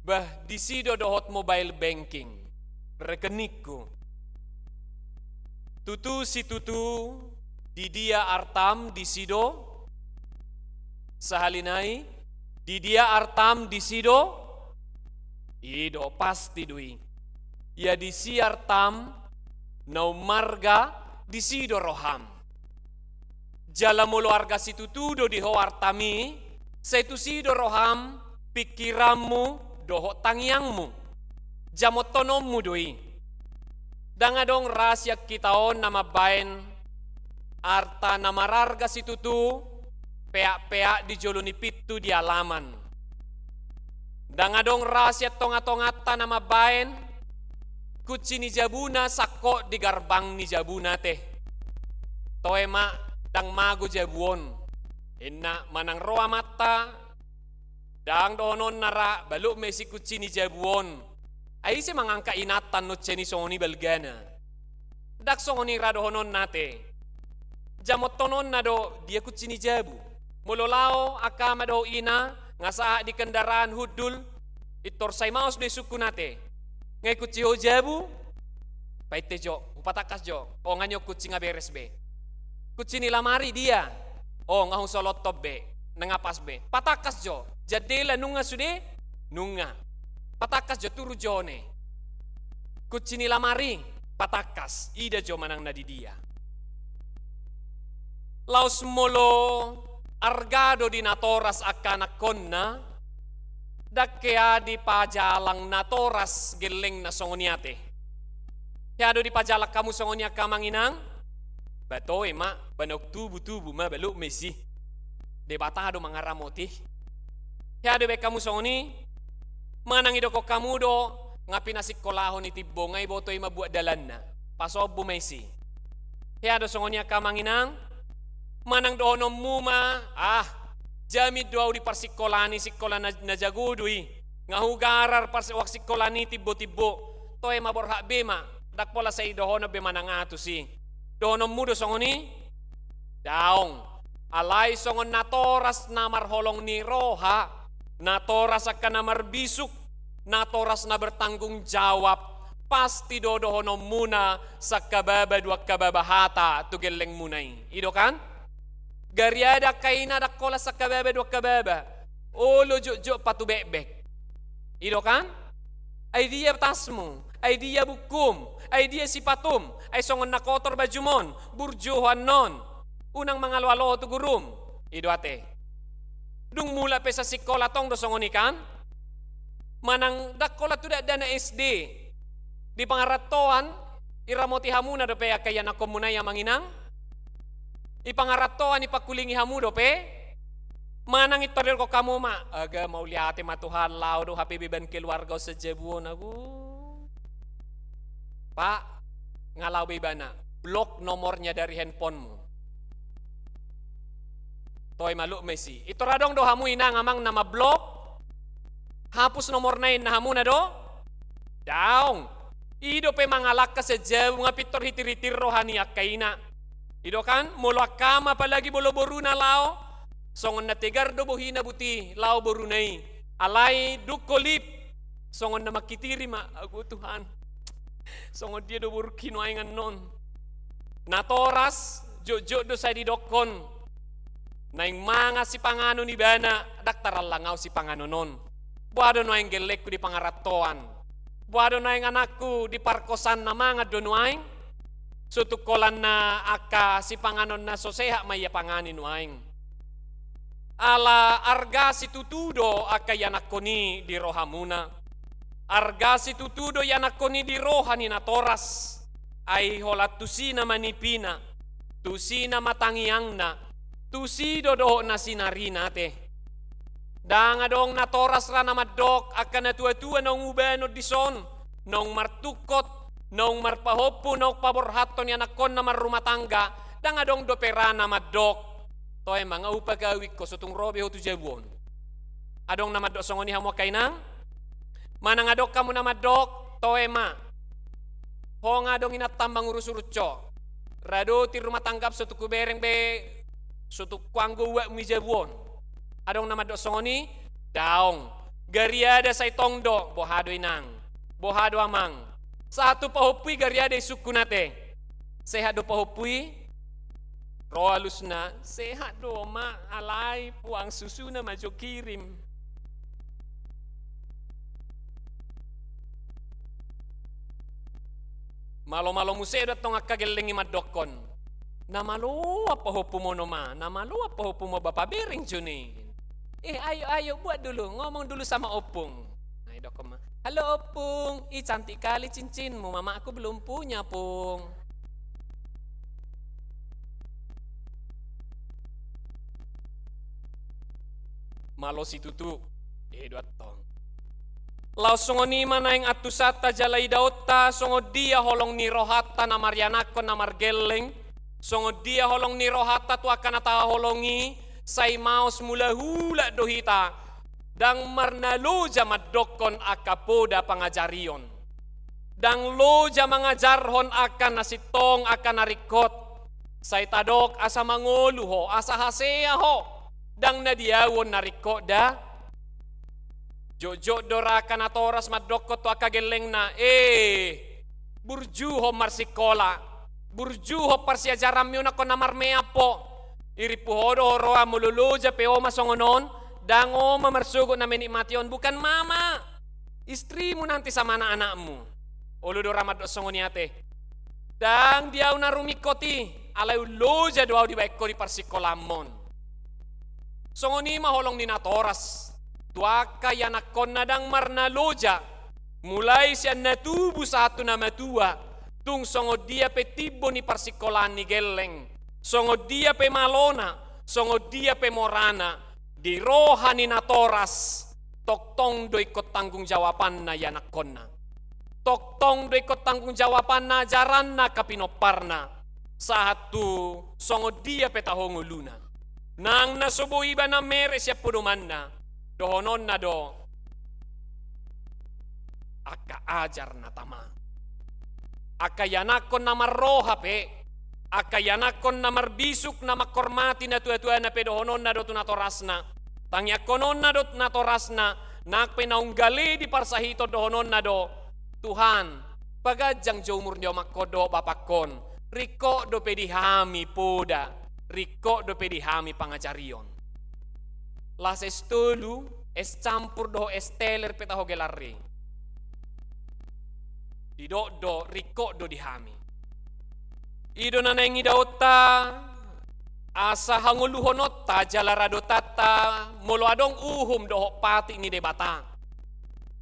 bah, disi do dohot mobile banking, rekeningku. Tutu situtu, di dia artam disi do? Sahali nai, di dia artam disi do? I do, pasti do i. Ia disi artam, na umarga, disi do roham. Jala molo arga situtu do di ho artam i, sai tusi do roham, pingkiranmu dohot tangiangmu. Jamotononmu do i. Ndang adong ra sian hita on na mambaen arta na mararga situtu peak-peak di jolo ni pintu di alaman. Ndang adong ra sian tonga-tonganta na mambaen kunci ni jabuna sangkot di garbang ni jabuna, ate. Toe ma, ndang mago jabu on. Inna manang ro amanta, ndang dohononna ra, baluk ma disi kunci ni jabu on. Ai ise mangangkat inanta annon sian i songon i balgana? Ndang songon i ra dohononna, ate. Jamotononna do, dia kunci ni jabu. Molo laho angka ama dohot ina, nga sahat di kendaraan hundul, pintor sai maos do i sungkun, ate. Nga i kunci ho jabu? Painte jo, hupatangkas jo. O, nga nion kunci, nga beres be. Kunci ni lamari dia? O, nga husolot be. Nga pas be. Patangkas jo. Jandela nunga sude? Nunga. Patangkas jo, turun jo on. Kunci ni lamari? Patangkas. Ida jo manang na di dia. Laos molo arga do di natoras angka anakkonna, ndang hea dipajalang natoras gellengna songon i, ate. Hea do dipajalang hamu songon i angka amang inang? Ba toe ma, ba naung tubu-tubu ma, baluk ma disi. Debata do mangaramoti. Hea do dibaen hamu songon i? Manang didokkon hamu do, nga pinasingkolahon i timbo, nga diboto i mambuat dalanna, pasombu ma disi. Hea do songon i angka amang inang? Manang dohononmu ma, ah, jamin do ahu di parsingkolaan i, singkola na, na jago do i. Nga hugarar pars-, huangsingkolaan i timbo-timbo. Toe ma, borhat be ma, ndang pola sai dohonon be manang aha tusi. Dohononmu do songon i? Daong. Alai songon natoras na marholong ni roha, natoras angka na marbisuk, natoras na bertanggung jawab, pasti do dohononmuna sangkababa dua angkababa hata tu gellengmuna i. I do kan? Gariada angka ina ndang holan sangkababa dua angkababa, olo jotjot patubekbek. I do kan? Ai dia tasmu? Ai dia bukum? Ai dia sipatum? Ai songon na kotor bajum on, burju ho annon. Unang mangaloalo ho tu gurum. I do ate. Dung mulak pe sasingkola tong do songon i kan? Manang ndang holan tu dakdanak S D. Di pangarantoan, iramoti hamuna dope angka ianakkonmuna i, amang inang? Di pangarantoan, ipangkulingi hamu dope? Manang pintor didokkon hamu ma, aga, mauliate ma Tuhan, laho do hape beban keluarga on sian jabu on, agu. Pak, nga laho be ibana, blok nomornya dari handphonemu. Toe, baluk ma disi. Pintor adong do hamu inang amang na mamblok, hapus nomorna i, inna hamuna do? Daong. I dope mangalangka sian jabu, nga pintor hitir-hitir roha ni angka ina. I do kan, molo angka ama apalagi molo boruna laho, songon na tegar do bohina buti laho boruna i. Alai dung holip, songon na manghitiri ma, agu Tuhan, songon dia do borungki nuaeng annon. Natoras, jotjot do sai didokkon, naeng mangan sipanganon ibana, ndang tarallang ahu sipanganon on. Boha do nuaeng gellengku di pangarantoan? Boha do nuaeng anakku di parkosan, na mangan do nuaeng? So tung holan na angka sipanganon na so sehat ma ia pangani nuaeng. Ala arga situtu do angka ianakkon i di rohamuna. Arga situtu do ianakkon i di roha ni natoras. Ai holan tusi nama nipina, tusi nama tangiangna, tusi do dohot na sinarina ate. Ndang adong natoras ra na mandok angka natuatua naung hubanon dison, naung martungkot, naung marpahompu, naung paborhathon ianakkonna marrumah tangga, ndang adong dope ra na mandok, toe ma nga hupagawinhon so tung ro be ho tu jabu on. Adong na mandok songon i hamu angka inang? Manang adong hamu na mandok, toe ma, ho nga adong inanta mangurus-urus ho. Radoti rumah tanggam so tung hubereng be, so tung huanggo uakmu i jabu on. Adong na mandok songon i? Daong. Gariada sai tong do, boha do inang, boha do amang. Sahat tu pahompu i gariada isungkun ate. Sehat do pahompu i? Ro alusna, sehat do ma, alai puang susuna ma jo kirim. Malo-malo muse do antong angka gelleng i mandokkon. Na malo ampahompu ma on ma, na malo ampahompu ma on, bapa bereng jo ni. Eh, ayo, ayo, buat dulu, ngomong dulu sama ompung. Nah, idokkon ma. Halo ompung, ih cantik kali cincinmu, mamaku belum punya, pung. Malo situtu, eh, do antong. Laos songon i ma naeng antusanta jala idaonta songon dia holong ni rohanta na marianakkon na margelleng, songon dia holong ni rohanta tu angka na tahaholongi, sai maos mulak-ulak do hita, ndang marnaloja mandokkon angka poda pangajarion. Ndang loja mangajarhon angka na sintong, angka na ringkot. Sai tadok asa mangolu ho, asa hasea ho. Ndang na diaon na ringkot da. Jotjot do ra angka natoras mandokkon tu angka gellengna, eh, burju ho marsingkola, burju ho parsiajaranmi on angkon na marmeam ho. Irimpu ho do ho roha molo loja pe oma songon on, ndang oma marsogot na menikmati on, bukan mama, istrimu nanti sama anak-anakmu. Olo do ra mandok songon i ate. Ndang di au na rumingkot i, alai umloja do au dibaen ho di parsingkolamon. Songon i ma holong ni natoras tu angka ianakkonna ndang marnaloja, mulai sian na tubu sahat tu na matua, tung songon dia pe timbo ni parsingkolaan ni gelleng, songon dia pe malona, songon dia pe morana, di roha ni natoras, tongtong do ingkon tanggung jawabanna ianakkonna. Tongtong do ingkon tanggung jawabanna ajaranna angka pinomparna, sahat tu songon dia pe taho ngoluna. Nang na so boi ibana merek sian podomanna, dohononna do angka ajar na tama. Angka ianakkon na marroha pe, angka ianakkon na marbisuk, na manghormati natuatuana pe dohononna do tu natorasna, tangiangkononna do tu natorasna, nang pe naung gale diparsahiton dohononna do, Tuhan, paganjang jo umur ni omakkon dohot bapakkon, ringkot dope di hami poda, ringkot dope di hami pangajarion. Las es tolu, es campur dohot es teler pe taho gelar i. Didok do, ringkot do di hami. I do na naeng idaonta, asa hangoluhononta jala radotanta, molo adong uhum dohot patik ni Debata.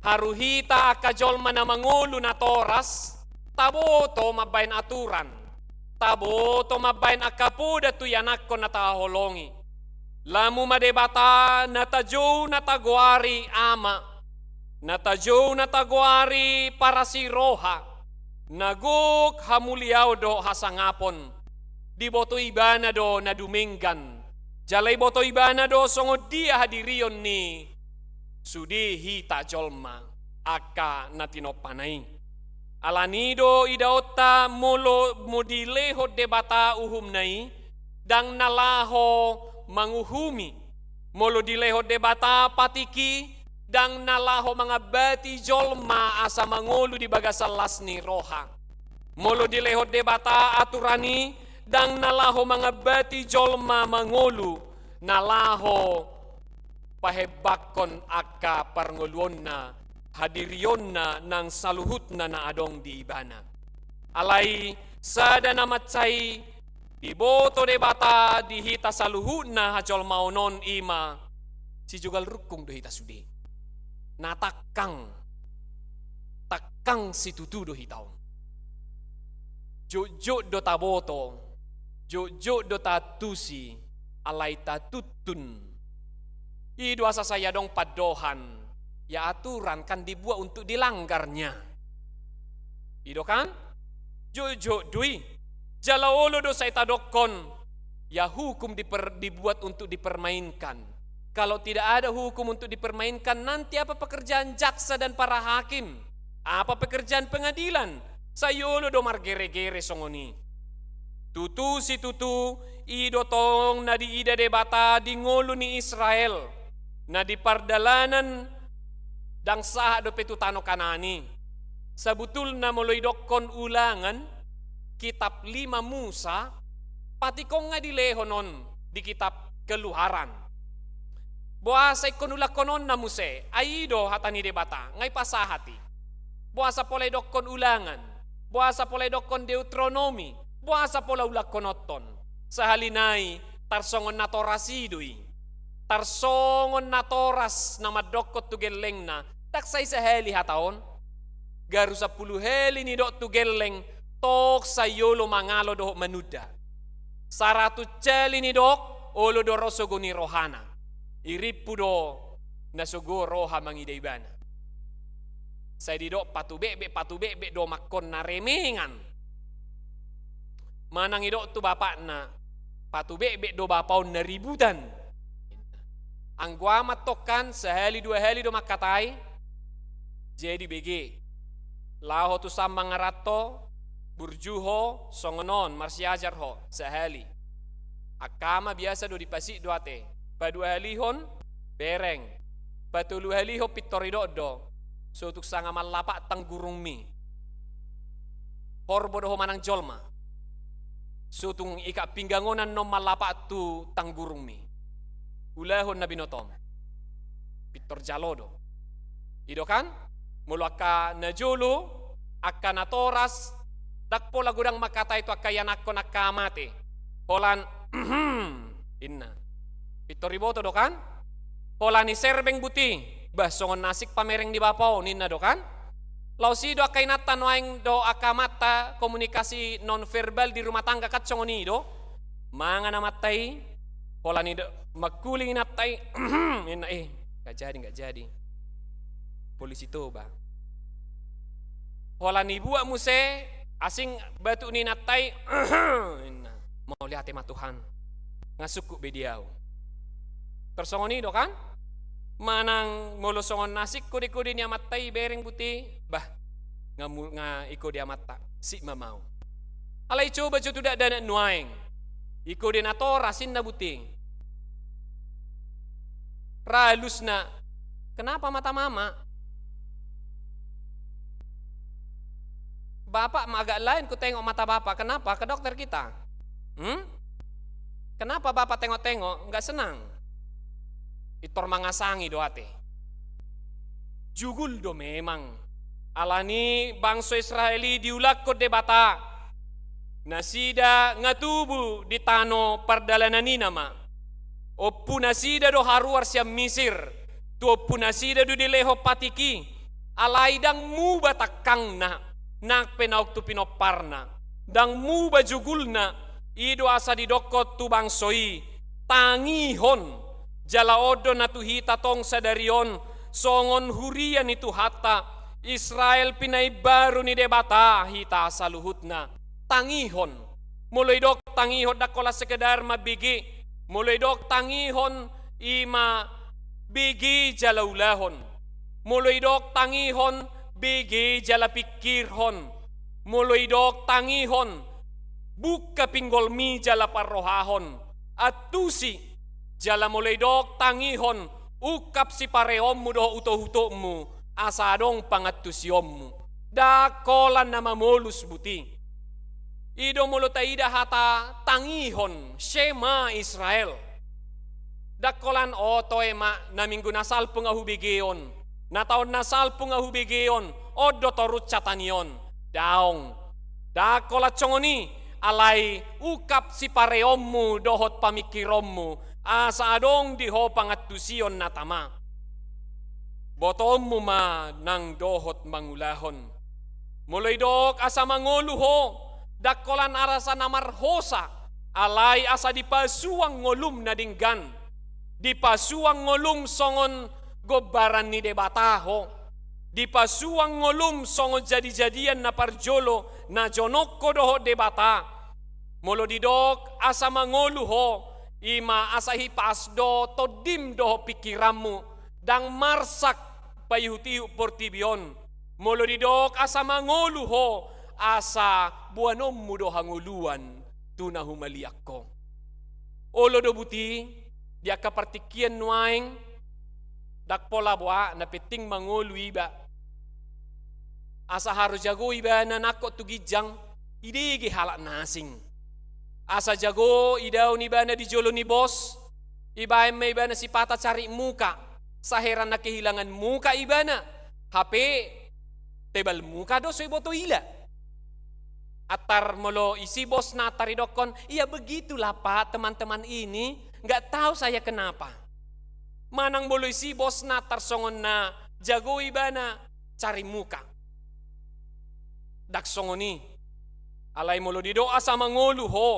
Haru hita angka jolma na mangolu natoras, taboto mambaen aturan, taboto mambaen angka poda tu ianakkon na tahaholongi. Lamu ma Debata na tajou na tagoari Ama, na tajou na tagoari Parasiroha, na gok hamuliaon dohot hasangapon, diboto Ibana do na dumenggan, jala diboto Ibana do songon dia hadirion ni sude hita jolma angka na tinompana i. Alani do idaonta molo mo dilehon Debata uhumna i, ndang na laho manguhumi. Molo dilehon Debata patik i, ndang na laho mangambati jolma asa mangolu di bagasan las ni roha. Molo dilehon Debata aturan i, ndang na laho mangambati jolma mangolu, na laho pahembanghon angka parngoluonna, hadirionna nang saluhutna na adong di ibana. Alai sada na mansai Diboto Debata di hita saluhutna hajolmaon on, i ma sijogal rungkung do hita sude. Na tangkang, tangkang situtu do hita on. Jotjot do taboto, jotjot do taantusi, alai tatuntun. I do asa sai adong pandohan, ya aturan kan dibuat untuk dilanggarnya. I do kan? Jotjot do i. Jala olo do sai tadokkon, ya hukum diper-, dibuat untuk dipermainkan. Kalau tidak ada hukum untuk dipermainkan, nanti apa pekerjaan jaksa dan para hakim? Apa pekerjaan pengadilan? Sai olo do margere-gere songon i. Tutu situtu, i do tong na diida Debata di ngolu ni Israel, na di pardalanan ndang sahat dope tu tano Kanaan i. Sabutulna molo idokkon Ulangan, kitab lima Musa, patikon nga dilehon on di kitab Keluaran. Boasa ingkon ulakkon on na muse, ai i do hata ni Debata, nga ipasahat i. Boasa pola idokkon Ulangan, boasa pola idokkon Deuteronomi, boasa pola ulakkon on. Sahali nai tarsongon natoras i do i. Tarsongon natoras na mandokkon tu gellengna, ndang sai sahali hata on. Garu sampulu hali nidok tu gelleng, tong sai olo mangalo dohot manunda. Saratus hali nidok, olo do ro sogo ni rohana. Irimpu do na sogo roha mangida ibana. Sai didok patubekbek, patubekbek do makkon na remengan. Manang idok tu bapakna, patubekbek do bapa on na ributan. Anggo amak tongkan sahali dua hali do mangkatai, jadi bege. Laho tu sambang aranto, burju ho, songon on, marsiajar ho, sahali. Angka ama biasa do dipasik do ate, paduahalihon, bereng, patoluhalihon pintor idok do, sotung sanga mallapak tanggurungmi. Horbo do ho manang jolma. Sotung ikak pinggan on annon mallapak tu tanggurungmi. Ulahon na binotom. Pintor jalo do. I do kan? Molo angka na jolo, angka natoras, ndang pola godang mangkatai tu angka ianakhon angka amate. Holan, inna. Pintor iboto do kan? Holan iserbeng buti, bah, songon na asing pamereng ni bapa on, inna do kan? Laos i do angka inanta nuaeng dohot angka amanta, komunikasi non verbal di rumah tangga kan songon i do. Mangan amanta i, holan i do, mangkuling inanta i, inna, eh, nggak jadi, nggak jadi. Polisi Toba. Holan ibuat muse, asing batuk ni inanta i, inna. Mauliate ma Tuhan. Nga sungkun be di ahu. Tarsongon i do kan? Manang molo songon na asing kode-kode ni amanta i bereng buti, bah, nga mu-, nga ikode amanta, sip ma mau. Alai coba jo tu dakdanak nuaeng. Ikode natoras, inna buti. Ra alusna, kenapa mata mama? Bapak ma agak lain kutengok mata bapak, kenapa? Ke dokter kita. Hmm? Kenapa bapak tengok-tengok, nggak senang? Pintor mangasangi do ate. Jugul do memang. Alani bangso Israel i diulakhon Debata. Nasida nga tubu di tano pardalanan i nama. Ompu nasida do haruar sian Misir. Tu ompu nasida do dilehon patik i. Alai ndang muba tangkangna, nang pe naung tu pinomparna. Ndang muba jugulna, i do asa didokkon tu bangso i, tangihon, jala on do na tu hita tong sadari on, songon huria ni Tuhanta, Israel pinaimbaru ni Debata hita saluhutna. Tangihon. Molo idok tangihon ndang holan sekedar mambege. Molo idok tangihon i ma bege jala ulahon. Molo idok tangihon bege jala pingkirhon. Molo idok tangihon bungka pinggolmi jala parrohahon. Antusi. Jala molo idok tangihon, ungkap sipareonmu dohot utokutokmu, asa adong pangantusionmu. Ndang holan na mamolus buti. I do molo taida hata tangihon, Shema Israel. Ndang holan, o toe ma, na minggu na salpu nga hubege on, na taon na salpu nga hubege on, on do torus hata ni on. Daong. Ndang holan songon i, Alai ungkap sipareonmu dohot pamingkironmu, asa adong di ho pangantusion na tama. Botoonmu ma nang dohot mangulahon. Molo didok asa mangolu ho, ndang holan asa na marhosa, alai asa dipasuang ngolum na denggan. Dipasuang ngolum songon gombaran ni Debata ho. Dipasuang ngolum songon jadijadian na parjolo na jonok ho dohot Debata. Molo didok asa mangolu ho, i ma asa hipas do tondim dohot pingkiranmu, ndang marsak paihutihut portibi on. Molo didok asa mangolu ho, asa boanonmu do hangoluan tu na humaliang ho. Olo do buti, di angka partingkian nuaeng, ndang pola boha, na penting mangolu iba. Asa haru jago ibana nangkok tu ginjang, dibege halak na asing. Asa jago idaon ibana di jolo ni bos, dibaen ma ibana sipata carik muka, sai heran na kehilangan muka ibana, hape tebal muka do so diboto ila. Antar molo disi bosna antar didokkon, "Ya begitulah Pak, teman-teman ini, nggak tahu saya kenapa." Manang molo disi bosna antar songon na jago ibana carik muka. Ndang songon i. Alai molo didok asa mangolu ho,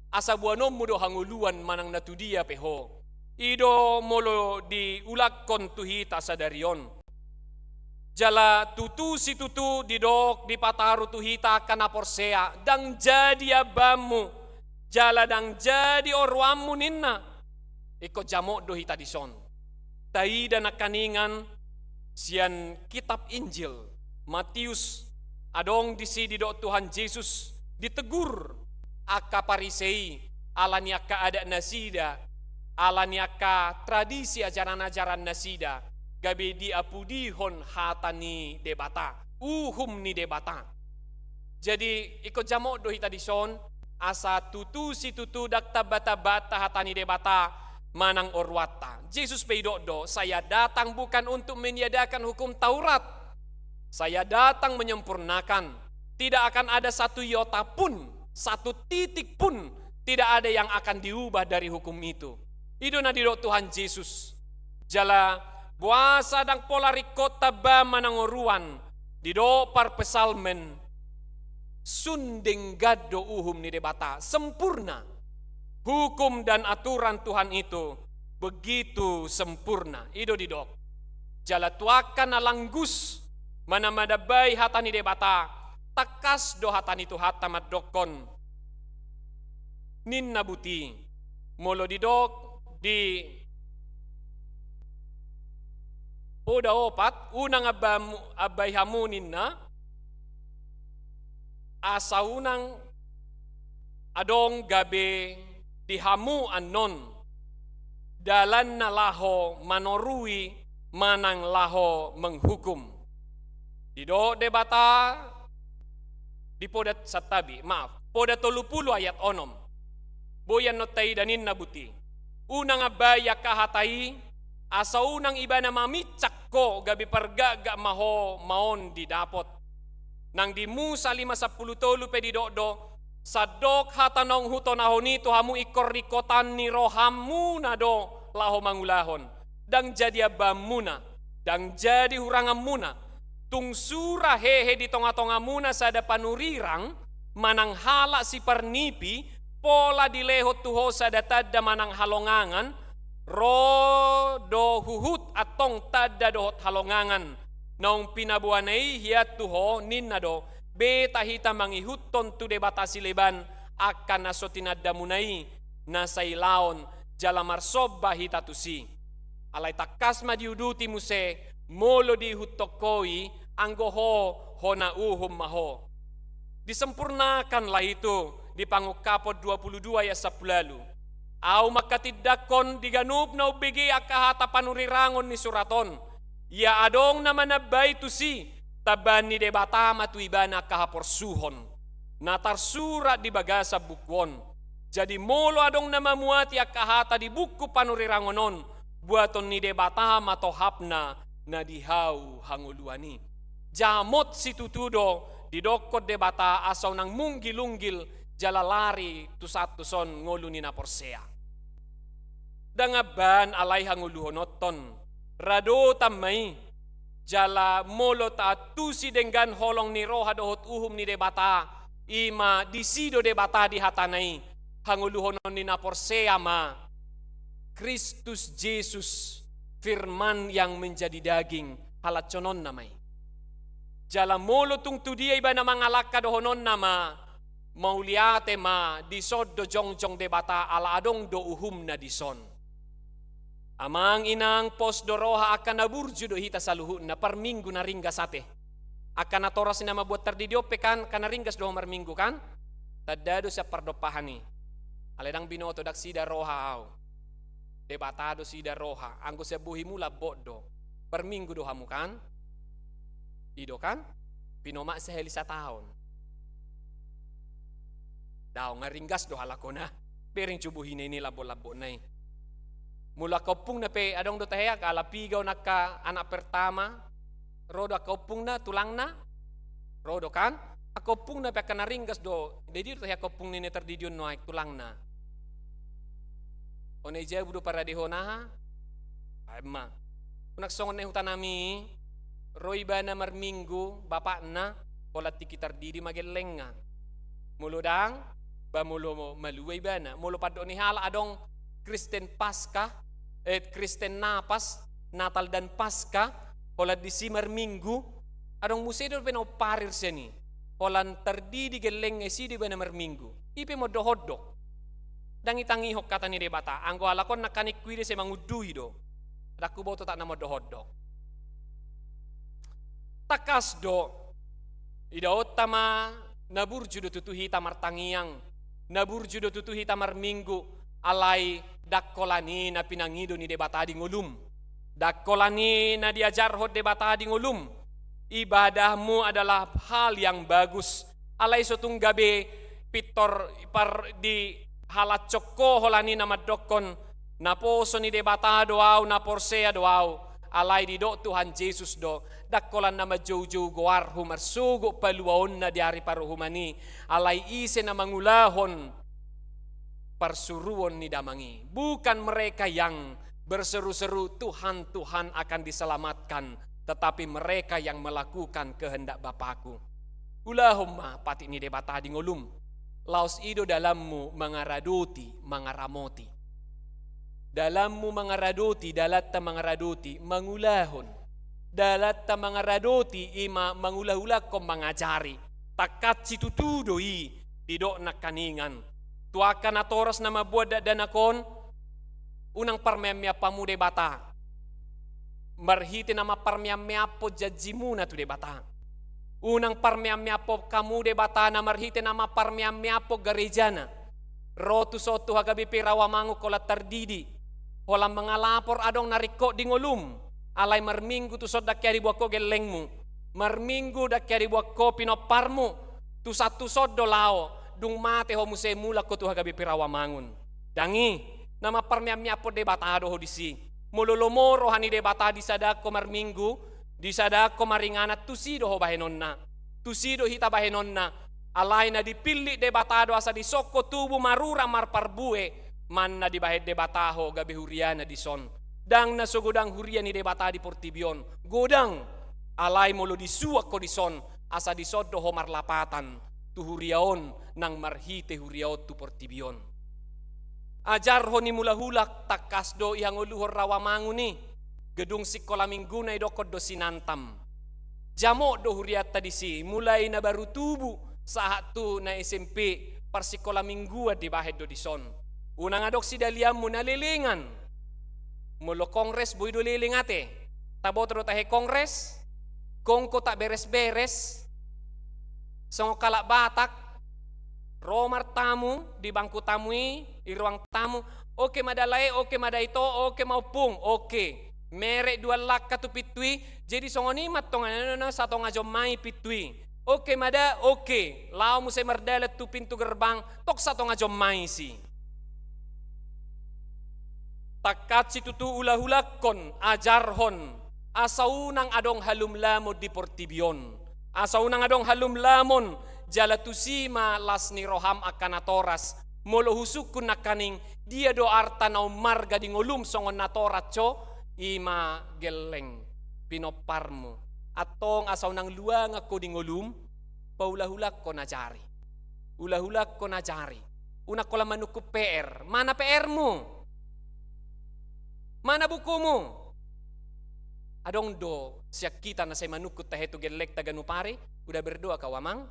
asa boanonmu do hangoluan manang na tudia pe ho. I do molo diulakhon tu hita sadari on. Jala tutu situtu didok dipataru tu hita angka na porsea, ndang jadi ambaanmu, jala ndang jadi oruanmu ninna. Ingkon jamot do hita dison. Taida nangkaningan sian kitab Injil Matius, adong disi didok Tuhan Jesus ditegur angka Parisei, ala ni angka adat nasida, ala ni angka tradisi ajaran-ajaran nasida, gabe diapudihon hata ni Debata, uhum ni Debata. Jadi, ingkon jamot do hita dison, asa tutu situtu ndang tambatambaanta hata ni Debata manang oruanta. Jesus pe didok do, "Saya datang bukan untuk meniadakan hukum Taurat. Saya datang menyempurnakan. Tidak akan ada satu iota pun, satu titik pun, tidak ada yang akan diubah dari hukum itu." I do na didok Tuhan Jesus. Jala boasa ndang pola ringkot tamba manang oruan, didok parpsalmen, sun denggan do uhum ni Debata, sempurna. Hukum dan aturan Tuhan itu begitu sempurna. I do didok. Jala tu angka na langgus manambai hata ni Debata, tangkas do hata ni Tuhanta mandokkon. Ninna buti, molo didok di poda opat, unang ambamu-, ambai hamu ninna, asa unang adong gabe di hamu annon dalanna laho manorui manang laho menghukum. Didok Debata di poda santabi, maaf, poda tolu pulu ayat onom. Boi annon taida ninna buti. Unang ambai angka hata i, asa unang ibana mamincang ho gabe pargakgak ma ho ma on di dapot. Nang di Musa lima sampulu tolu pe didok do, sandok hata naung hutonahon i tu hamu ingkon ringkotan ni rohamuna do laho mangulahon. Ndang jadi ambaanmuna, ndang jadi huranganmuna. Tung sura hehe di tongatongamuna sada panurirang, manang halak siparnipi, pola dilehon tu ho sada tanda manang halongangan, ro do huhut antong tanda dohot halongangan naung pinaboana i hian tu ho, ninna do, beta hita mangihuthon tu debata sileban angka na so tinandamuna i, na sai laon jala marsomba hita tusi. Alai tangkas ma diuduti muse, molo diihuthon ho i, anggo ho, hona uhum ma ho. Disempurnakanlah itu di Pangungkapon dua pulu dua ayat sampulu ualu. Ahu mangkatindangkon di ganup na umbege angka hata panurirangon ni surat on. Ia adong na manambai tusi, tambaan ni Debata ma tu ibana angka haporsuhon na tarsurat di bagasan buku on. Jadi molo adong na mamuati angka hata di buku panurirangon on, buaton ni Debata ma tohapna na di hau hangoluan i. Jamot situtu do didokkon Debata asa unang munggilunggil jala lari tusan tuson ngolu ni na porsea. Ndang amban alai hangoluhononton, radotan ma i, jala molo taantusi denggan holong ni roha dohot uhum ni Debata, i ma disi do Debata di hatana i, hangoluhonon ni na porsea ma, Kristus Jesus, Firman yang menjadi daging, halancononna ma i. Jala molo tung tu dia ibana mangalangka dohononna ma, mauliate ma, dison do jongjong Debata ala adong do uhumna dison. Amang inang, pos do roha angka na burju do hita saluhutna, parminggu na ringgas ate. Angka natoras i na mambuat tardidi on pe kan, angka na ringgas do ho marminggu kan? Tanda do sian pardompahan i. Alai ndang binoto, ndang sida roha au. Debata do sida roha, anggo sian bohimu lambok do. Parminggu do hamu kan? I do kan? Pinomak sahali sataon. Daong, nga ringgas do halak on ah. Bereng jo bohina i lambok-lambokna i. Molo angka ompungna pe adong do tahe angka ala piga on angka anak pertama, ro do angka ompungna, tulangna, ro do kan? Angka ompungna pe angka na ringgas do, jadi do tahe angka ompungna i na tardidi on nuaeng, tulangna. On i jabu do paradehon aha? Ai ma. Unang songon na i hutanami, ro ibana marminggu, bapakna, holan tingki tardidi ma gellengna. Molo ndang, ba molo malua ibana. Molo pandok ni halak adong Kristen Paskah, eh, Kristen Napas, Natal dan Paskah, holan disi marminggu, adong muse do pe na umparir sian i. Holan tardidi gellengna, isi do ibana marminggu. I pe mondok-ondok. Ndang itangihon hata ni Debata, anggo halak on nangkaning hu i do sai mangundui do. Ndang huboto tak na mondok-ondok. Tangkas do, idaonta ma na burju do tutu hita martangiang, na burju do tutu hita marminggu, alai ndang holan i na pinangido ni Debata di ngolum. Ndang holan i na diajarhon Debata di ngolum. Ibadahmu adalah hal yang bagus. Alai so tung gabe pintor par di halanconko holan i na mandokkon, naposo ni Debata do au, na porsea do au. Alai didok Tuhan Jesus do, ndang holan na manjoujou goarhu marsogot paluaonna di ari paruhuman i, alai ise na mangulahon parsuruon ni Damang i. Bukan mereka yang berseru-seru, "Tuhan, Tuhan," akan diselamatkan, tetapi mereka yang melakukan kehendak Bapa-Ku. Ulahon ma patik ni Debata di ngolum. Laos i do dalanmu mangaradoti, mangaramoti. Dalanmu mangaradoti, dalanta mangaradoti, mangulahon. Dalanta mangaradoti, i ma mangulahulahon, mangajari. Tangkas situtu do i, didok nangkaningan. Tu angka natoras na mambuat dakdanak on, unang parmeammeam hamu Debata marhite na mamparmeammeaphon janjimuna tu Debata. Unang parmeammeaphon hamu Debata na marhite na mamparmeammeaphon garejana. Ro tuson tu H K B P Rawamangun holan tardidi, holan mangalapor adong na ringkot di ngolum. Alai marminggu tuson ndang hea diboan ho gellengmu. Marminggu ndang hea diboan ho pinomparmu. Tusan tuson do laho, dung mate ho muse mulak ho tu H K B P Rawamangun. Ndang i, na mamparmeammeaphon Debata do ho disi. Molo lomo roha ni Debata di sada ho marminggu, di sada ho maringanan, tusi do ho bahenonna. Tusi do hita bahenonna. Alai na dipillit Debata do asa dison ho tubu marurat marparbue, manna dibahen Debata ho gabe huriana dison. Ndang na so godang huria ni Debata di portibi on. Godang. Alai molo disuan ho dison, asa dison do ho marlapatan tu huria on nang marhite huria on tu portibi on. Ajarhon i mulak-ulak, tangkas do ihangoluhon Rawamangun i. Gedung sikola mingguna idokkon do sinantam. Jamot do hurianta disi, mulai na baru tubu sahat tu na S M P, parsikola mingguan dibahen do dison. Unang adong sidalianmu na lelengan. Molo kongres boi do leleng ate. Taboto do tahe kongres, kongko tak beres-beres. Songon halak Batak, ro martamu di bangku tamu i, di ruang tamu. Oke ma da lae, oke ma da ito, oke ma ompung, oke. Merek dua langka tu pintu i, jadi songon i ma tonga na satonga jom ma i pintu i. Oke ma da, oke. Laho muse mardalan tu pintu gerbang, tong satonga jom ma i si. Tangkas situtu ulahulakkon, ajarhon, asa unang adong halumlamon di portibi on. Asa unang adong halumlamon jala tusi ma las ni roham angka natoras. Molo husungkun nangkaning, dia do arta na ummarga di ngolum songon natoras ho, i ma gelleng pinomparmu. Antong asa unang luangan ho di ngolum, paulahulangkon ajari. Ulahulangkon ajari. Unang holan manungkun P R. Mana P R-mu? Mana bukumu? Adong do sian hita na sai manungkun tahe tu gellengta ganup ari? Udah berdoa kau, Amang?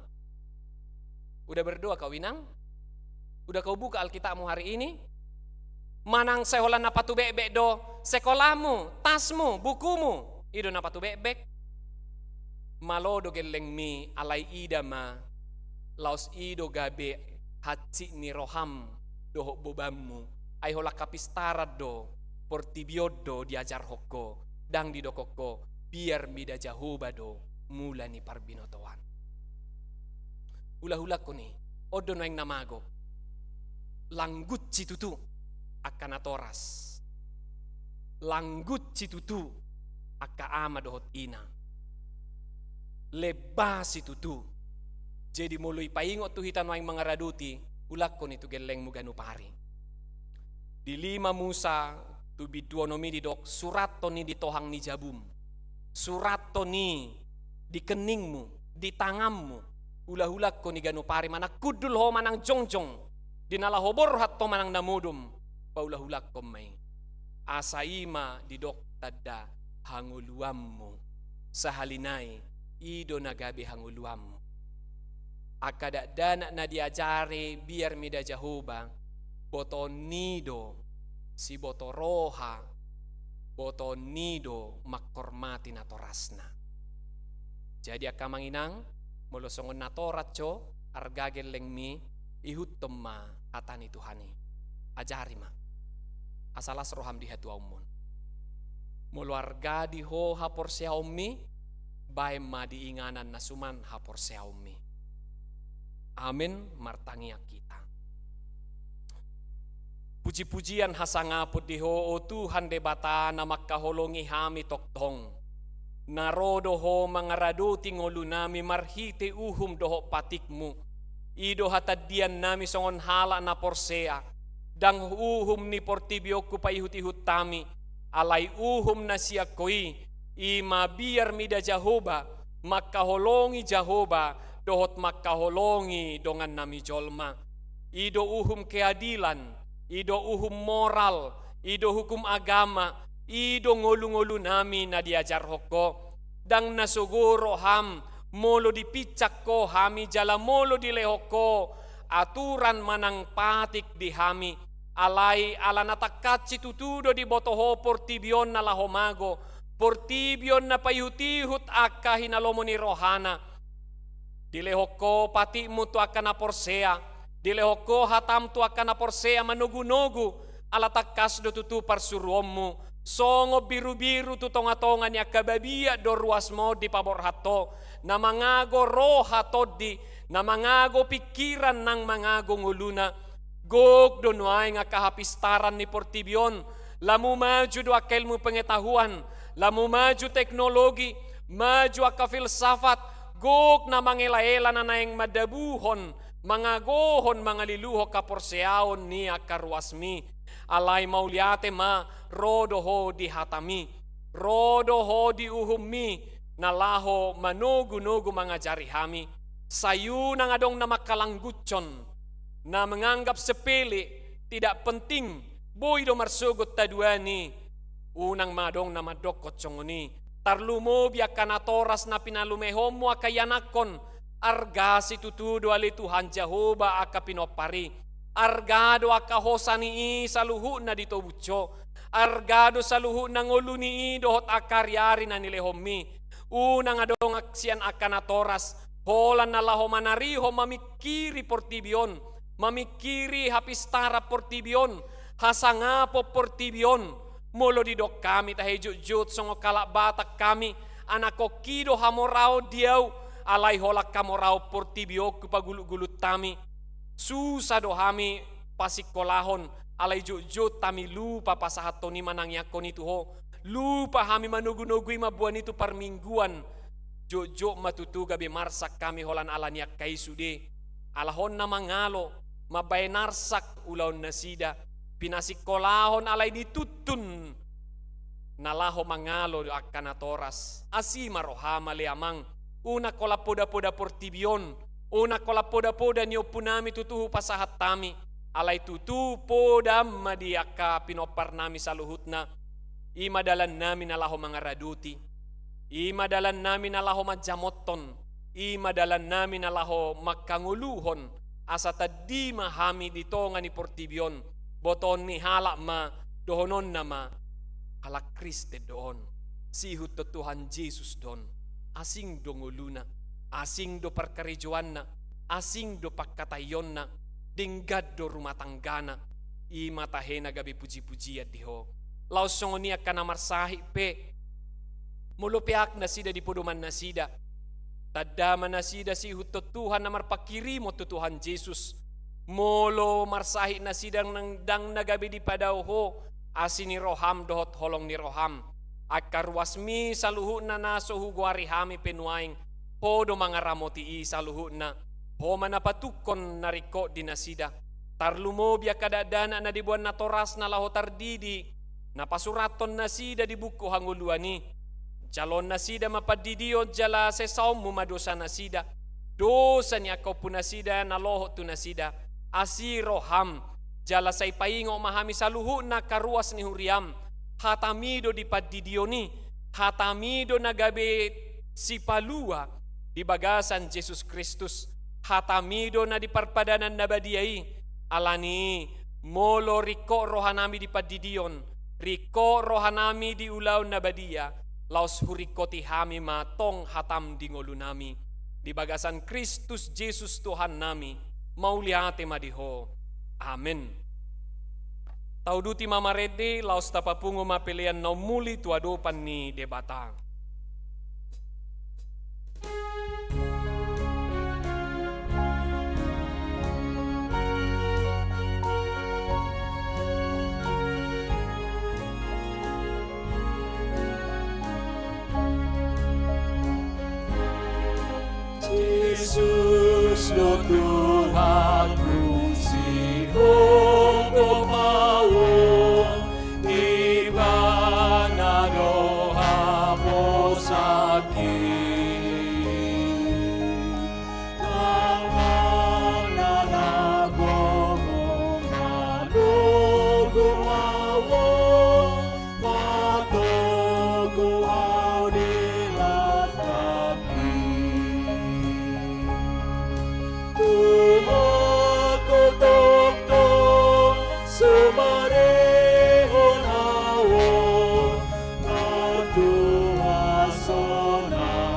Udah berdoa kau, Inang? Udah kau buka Alkitabmu hari ini? Manang sai holan na patubekbek do sekolahmu, tasmu, bukumu? I do na patubekbek? Malo do gellengmi, alai ida ma, laos i do gabe hansit ni roham dohot bobanmu. Ai holan hapistaran do, portibi on do diajarhon ho, ndang didok ho, biar mida Jahowa do mula ni parbinotoan. Ulahulangkon i, on do nuaeng na mago. Langgut situtu angka natoras. Langgut situtu angka ama dohot ina. Lemba situtu. Jadi molo ipaingot tu hita nuaeng mangaradoti, ulangkon i tu gellengmu ganup ari. Di lima Musa, tu bindu onom i didok, surathon i di tohang ni jabum. Surathon i di keningmu, di tanganmu. Ulahulangkon i ganup ari, manang hundul ho manang jongjong, di na laho borhat ho manang na modom, paulahulangkon ma i. Asa i ma didok tanda hangoluanmu. Sahali nai, i do na gabe hangoluanmu. Angka dakdanak na diajari biar mida Jahowa, botoon ni do siboto roha, botoon ni do manghormati natorasna. Jadi angka amang inang, molo songon natoras ho arga gellengmi, ihuthon ma hata ni Tuhan i. Ajari ma, asa las roham di hatuaonmon. Molo arga di ho haporseaonmi, baen ma di inganan na suman haporseaonmi. Amen. Martangiang hita. Puji-pujian hasangapon di Ho, o Tuhan Debata, na mangkaholongi hami tongtong. Na ro do Ho mangaradoti ngolunami marhite uhum dohot patikmu. I do hatandiannami songon halak na porsea. Ndang uhum ni portibi on hupaihut-ihut hami, alai uhum na sian Ho i, i ma biar mida Jahowa, mangkaholongi Jahowa, dohot mangkaholongi dongannami jolma. I do uhum keadilan, i do uhum moral, i do hukum agama, i do ngolu-ngolunami na diajarhon Ho. Ndang na sogo roham, molo dipinsang Ho hami jala molo dilehon Ho aturan manang patik di hami. Alai ala na tangkas situtu do diboto Ho portibi on na laho mago, portibi on na paihut-ihut angka hinalomo ni rohana. Dilehon Ho patikmu tu angka na porsea, dilehon Ho hatam tu angka na porsea manogu-nogu, ala tangkas do tutu parsuruonmu, songon birubiru tu tonga-tonga ni angka babiat do ruasmu on dipaborhat Ho, na mangago roha tondi, na mangago pingkiran nang mangago ngoluna. Gok do nuaeng angka hapistaran ni portibi on, lamu maju do angka ilmu pengetahuan, lamu maju teknologi, maju angka filsafat, gok na mangela-ela na naeng mandabuhon, mangagohon, mangaliluhon haporseaon ni angka ruasmi. Alai mauliate ma, ro do Ho di hatami, ro do Ho di uhummi, na laho manogu-nogu mangajari hami. Sai unang adong na mangkalangguthon, na menganggap sepele, tidak penting, boi do marsogot haduan i. Unang ma adong na mandokkon songon i. Tarlumobi angka natoras na pinalumehonmu angka ianakhon, arga situtu do ale Tuhan Jahowa angka pinompar i. Arga do angka hosa ni i saluhutna ditobus Ho. Arga do saluhutna ngolu ni i dohot angka ari-ari na nilehonmi. Unang adong sian angka natoras holan na laho manarihon mamingkiri portibi on, mamingkiri hapistaran portibi on, hasangapon portibi on. Molo didok hami tahe jotjot songon halak Batak hami, anakhonki do hamoraon di ahu, alai holan hamoraon portibi on hupagulutgulut hami. Susa do hami pasingkolahon, alai jotjot hami lupa pasahathon i manangiangkon i tu Ho. Lupa hami manogunogu i mamboan i tu parmingguan. jotjot ma tutu gabe marsak hami holan ala ni angka i sude. Ala ho na mangalo, mambahen arsak ulaonnasida, pinasingkolahon alai nituntun na laho mangalo angka natoras. Asi ma roham ale Amang, unang holan podapoda portibi on, unang holan podapoda ni ompunami tutu hupasahat hami, alai tutu podam ma di angka pinomparnami saluhutna. I ma dalannami na laho mangaradoti, i ma dalannami na laho manjamothon, i ma dalannami na laho manghangoluhon, asa tandi ma hami di tonga ni portibi on, botoon ni halak ma, dohononna ma, halak Kristen do on, siihuthon Tuhan Jesus do on, asing do ngoluna, asing do parkarejoanna, asing do pangkataionna, denggan do rumah tanggana, i ma tahe na gabe pujipujian di Ho. Laos songon i angka na marsahit pe, molo peak nasida di podomannasida, tanda ma nasida siihuthon Tuhan na marpanghirimon tu Tuhan Jesus. Molo marsahit nasida ndang, ndang na gabe dipadao Ho asi ni roham dohot holong ni roham. Angka ruasmi saluhutna na so hugoari hami pe nuaeng, Ho do mangaramoti i saluhutna. Ho ma na patungkon na ringkot di nasida. Tarlumobi angka dakdanak na diboan natorasna laho tardidi, na pasurathon nasida di buku hangoluan i. Jaloon nasida ma pandidion jala sesaonmu ma dosanasida, dosa ni angka ompunasida na lohot tu nasida. Asi roham, jala sai paingot ma hami saluhutna angka ruas ni huriam. Hatami do di pandidion i, hatami do na gabe sipalua di bagasan Jesus Kristus, hatami do na di parpadanan na badia i. Alani i, molo ringkot rohanami di pandidion, ringkot rohanami di ulaon na badia, laos huringkoti hami ma tong hatam di ngolunami. Di bagasan Kristus Jesus Tuhannami, mauliate ma di Ho. Amen. Tauduti ma marende, laos tapapungu ma pelean na ummuli tu adopan ni Debata. Jesus do Tuhanku, sihongkop ahu, Ibana do haposanki. Tanganna na gogo manogop ahu, manogop ahu di langkapni. Tumangkol tongtong sumarihon ahu, martua sonang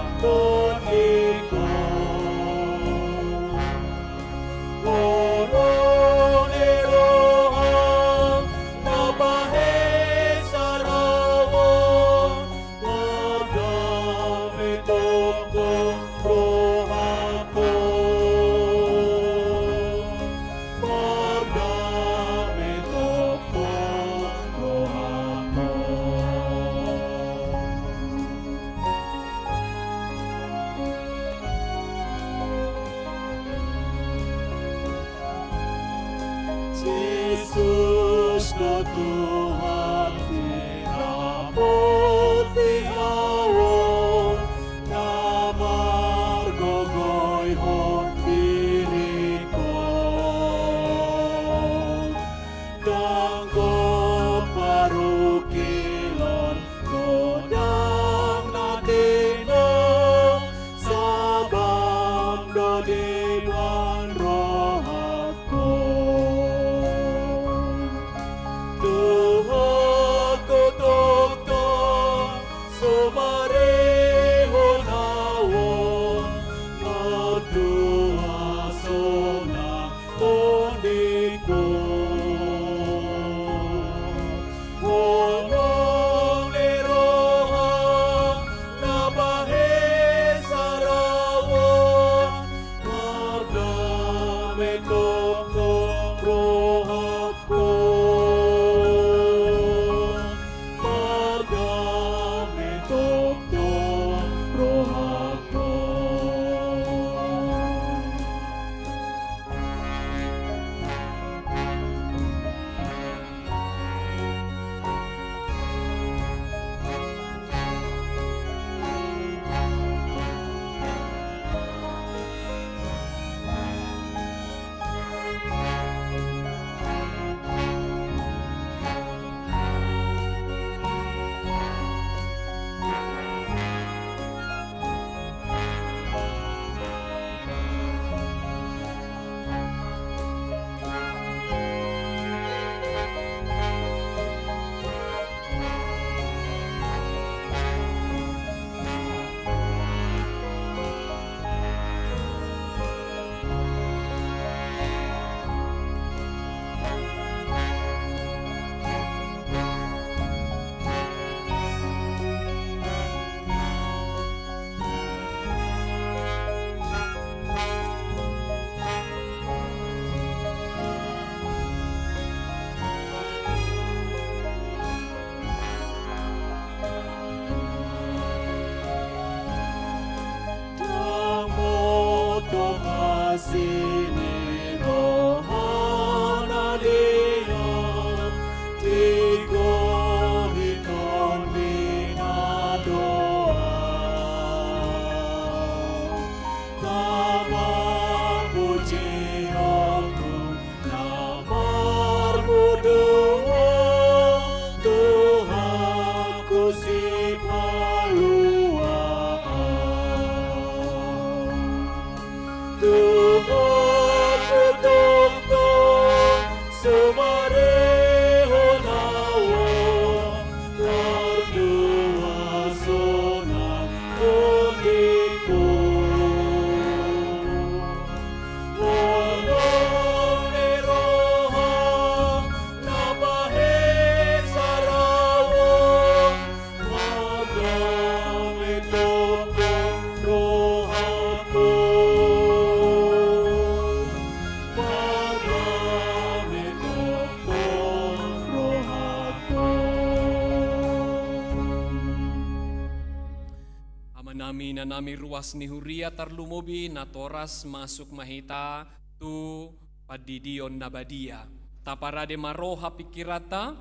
Nami na nami ruas ni huria, tarlumobi natoras, masuk ma hita tu pandidion na badia. Taparade ma roha pingkiranta,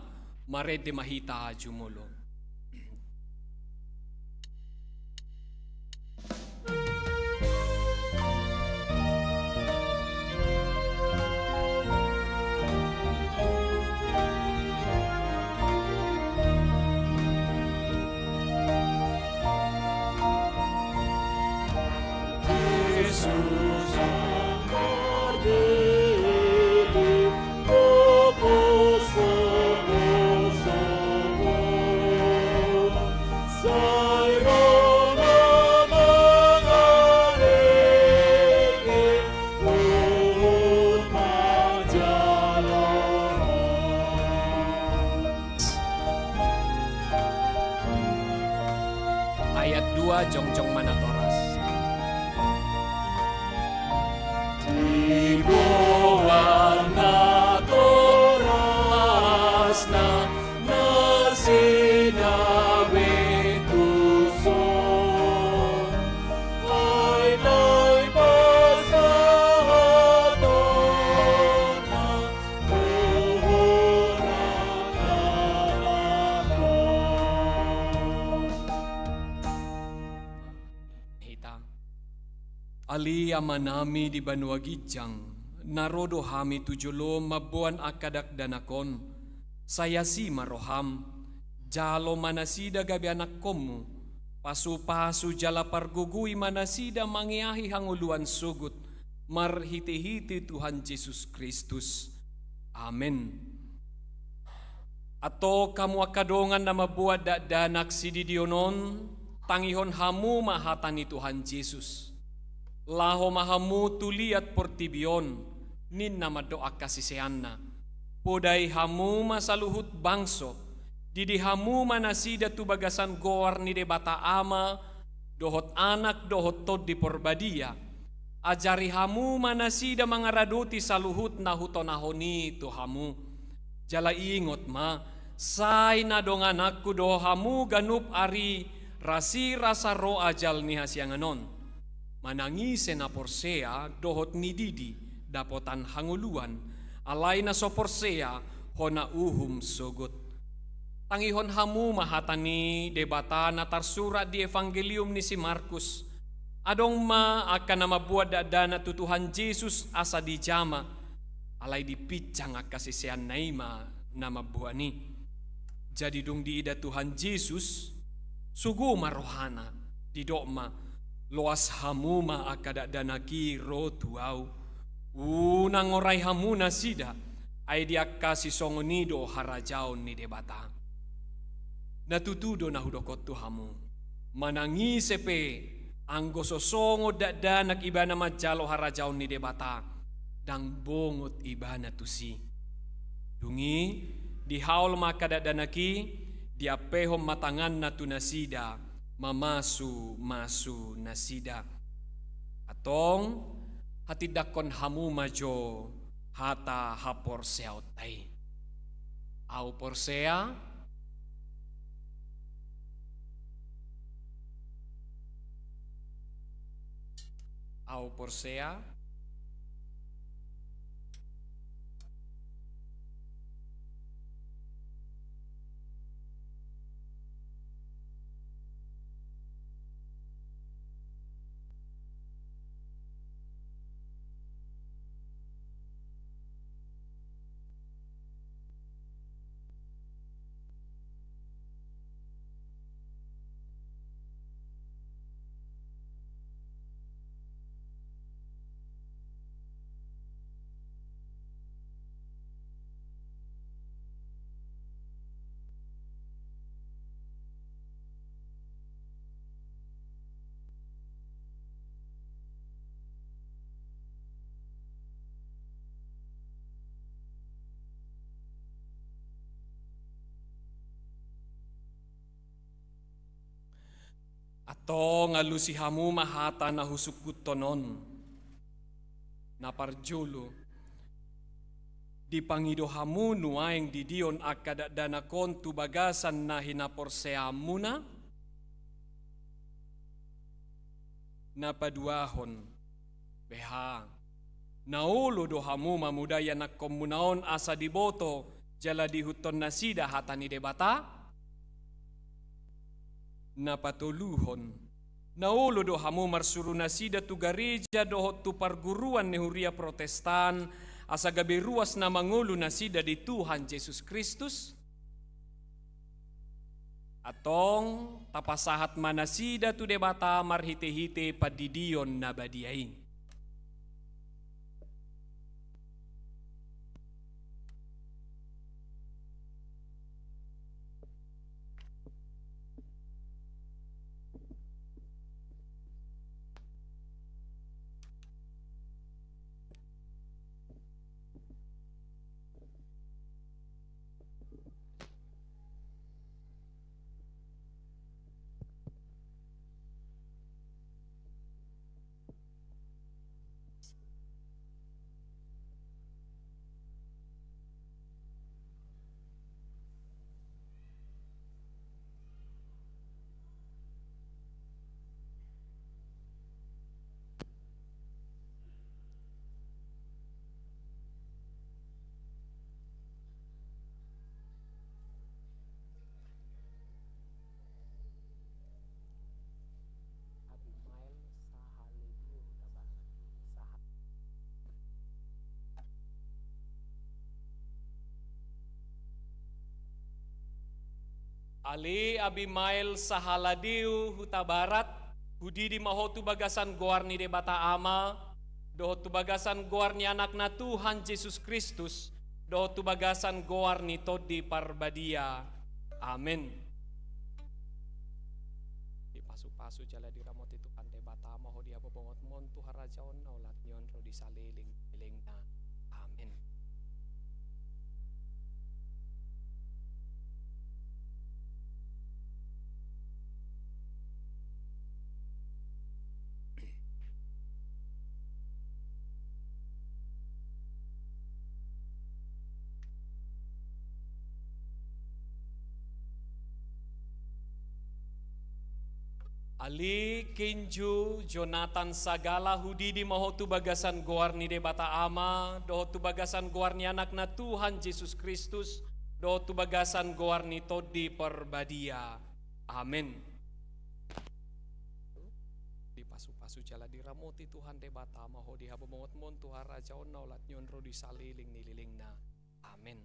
marende ma hita jumolo. Ayat dua, jongjong ma natoras. Diboan natorasna nasida be tuson. Ai tai pasahatonna tu Ho, Raja Debata. Hita. Ale Amanami di banua ginjang, na ro do hami tu jolom mamboan angka dakdanak on, sai asi ma roham, jalo ma nasida gabe anakkonmu, pasupasu jala pargogoi ma nasida mangeahi hangoluan sogot, marhitehite Tuhan Jesus Kristus. Amen. Antong hamu angka dongan na mamboan dakdanak sididion on, tangihon hamu ma hata ni Tuhan Jesus. Laho ma hamu tu liat portibi on, ninna mandok angka siseanna. Podai hamu ma saluhut bangso, didi hamu ma nasida tu bagasan goar ni Debata Ama, dohot Anak, dohot Tondi Porbadia. Ajari hamu ma nasida mangaradoti saluhut na hutonahon i tu hamu. Jala ingot ma, sai na dongananku do hamu ganup ari, rasirasa ro ajal ni hasiangan on. Manang ise na porsea dohot nididi dapotan hangoluan, alai na so porsea hona uhum sogot. Tangihon hamu ma hata ni Debata na tarsurat di Evangelium ni si Markus. Adong ma angka na mamboan dakdanak tu Tuhan Jesus asa dijama, alai dipinsang angka siseanna i ma na mamboan i. Jadi dung diida Tuhan Jesus, sogo ma rohana, didok ma, loas hamu ma angka dakdanak i ro tu Ahu. Unang orai hamu nasida, ai di angka sisongon i do harajaon ni Debata. Na tutu do na hudok on tu hamu. Manang ise pe, anggo so songon dakdanak ibana manjalo harajaon ni Debata, ndang bongot ibana tusi. Dung i, dihaol ma angka dakdanak i, diampehon ma tanganna tu nasida, mamasumasu nasida. Antong, hatindangkon hamu ma jo hata haporseaonta i. Ahu porsea. Ahu porsea. Antong alusi hamu ma hata na husungkunhon on. Na parjolo, dipangido hamu nuaeng didion angka dakdanak on tu bagasan na hinaporseaonmuna? Na paduahon, beha, na olo do hamu mamodai anakkonmuna on asa diboto jala diihuthon nasida hata ni Debata? Na patoluhon, na olo do hamu marsuru nasida tu gareja dohot tu parguruan ni huria Protestan, asa gabe ruas na mangolu nasida di Tuhan Jesus Kristus? Antong, tapasahat ma nasida tu Debata marhitehite pandidion na badia i. Abimael Sahaladio Hutabarat. Saha-, Ale Abimael Sahaladio Hutabarat, hudidi ma ho tu bagasan goar ni Debata Ama, dohot tu bagasan goar ni Anakna Tuhan Jesus Kristus, dohot tu bagasan goar ni Tondi Parbadia. Amen. Dipasupasu jala diramoti Tuhan Debata ma ho di habobongotmon tu harajaonna, olat ni on ro di saleleng ni lelengna. Amen. Ale Kenjo Jonathan Sagala, hudidi ma ho tu bagasan goar ni Debata Ama, dohot tu bagasan goar ni Anakna Tuhan Jesus Kristus, dohot tu bagasan goar ni Tondi Parbadia. Amen. Dipasupasu jala diramoti Tuhan Debata ma ho di habobongotmon tu harajaonna, olat ni on ro di saleleng ni lelengna. Amen.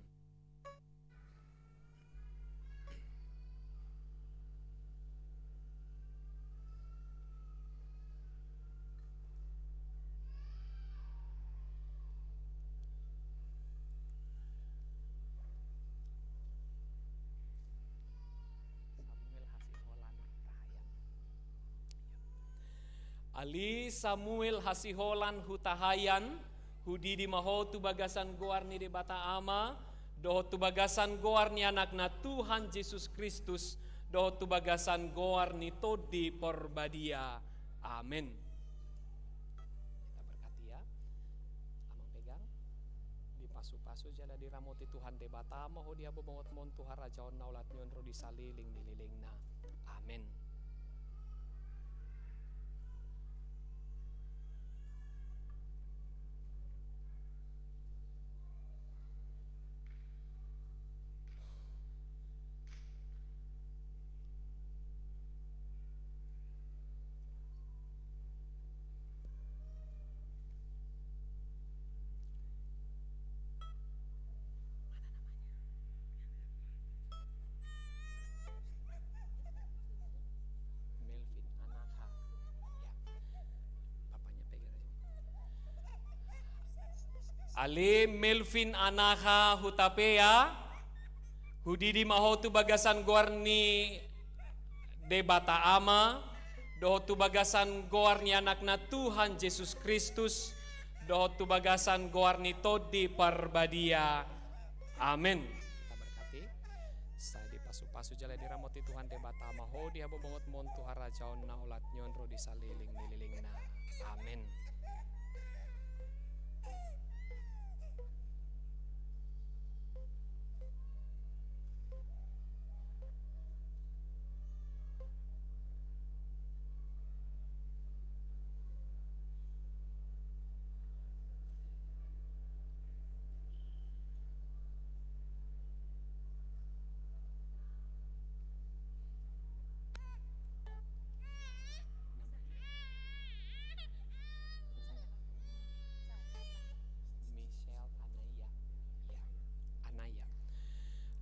Samuel Hasiholan Hutahaean. Ale Samuel Hasiholan Hutahaean, hudidi ma ho tu bagasan goar ni Debata Ama, dohot tu bagasan goar ni Anakna Tuhan Jesus Kristus, dohot tu bagasan goar ni Tondi Parbadia. Amen. Kita berkati ya. Amang pegang. Dipasupasu jala diramoti Tuhan Debata ma ho di habobongotmon tu harajaonna, olat ni on ro di saleleng ni lelengna. Amen. Melvin Anaha. Ya. Bapaknya pegang aja. Ale Melvin Anaha Hutapea, hudidi ma ho tu bagasan goar ni Debata Ama, dohot tu bagasan goar ni Anakna Tuhan Jesus Kristus, dohot tu bagasan goar ni Tondi Parbadia. Amen. Kita berkati. Sai dipasupasu jala diramoti Tuhan Debata ma ho di habobongotmon tu harajaonna, olat ni on ro di saleleng ni lelengna. Amen.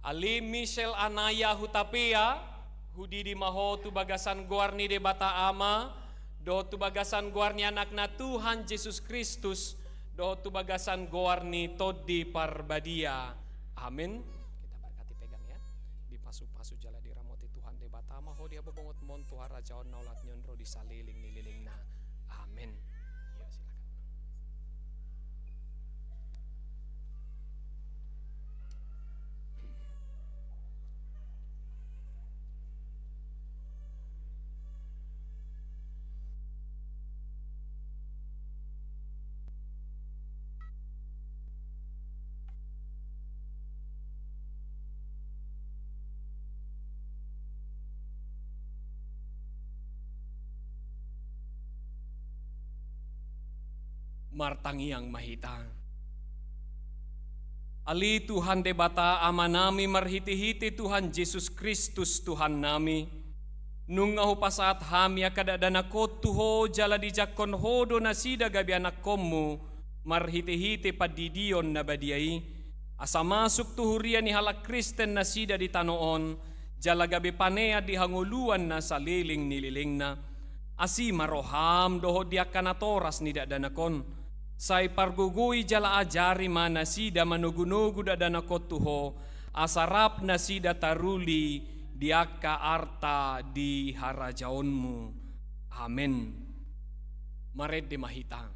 Ale Michel Anaya Hutapea, hudidi ma ho tu bagasan goar ni Debata Ama, dohot tu bagasan goar ni Anakna Tuhan Jesus Kristus, dohot tu bagasan goar ni Tondi Parbadia. Amen. Kita berkati, pegang ya. Dipasupasu jala diramoti Tuhan Debata ma ho di habobongot mon tu harajaon na olat ni on ro di saleleng ni lelengna. Amen. Iya, silakan. Martangiang ma hita. Ale Tuhan Debata Amanami, marhitehite Tuhan Jesus Kristus Tuhannami, nunga hupasahat hami angka dakdanak on tu Ho, jala dijangkon Ho do nasida gabe anakkonmu, marhitehite pandidion na badia i, asa masuk tu huria ni halak Kristen nasida di tano on, jala gabe panean di hangoluan na saleleng ni lelengna. Asi ma roham dohot di angka natoras ni dakdanak on. Sai pargogoi jala ajari ma nasida manogunogu dakdanak on tu Ho, asa rap nasida taruli di angka arta di harajaonmu. Amen. Marende ma hita.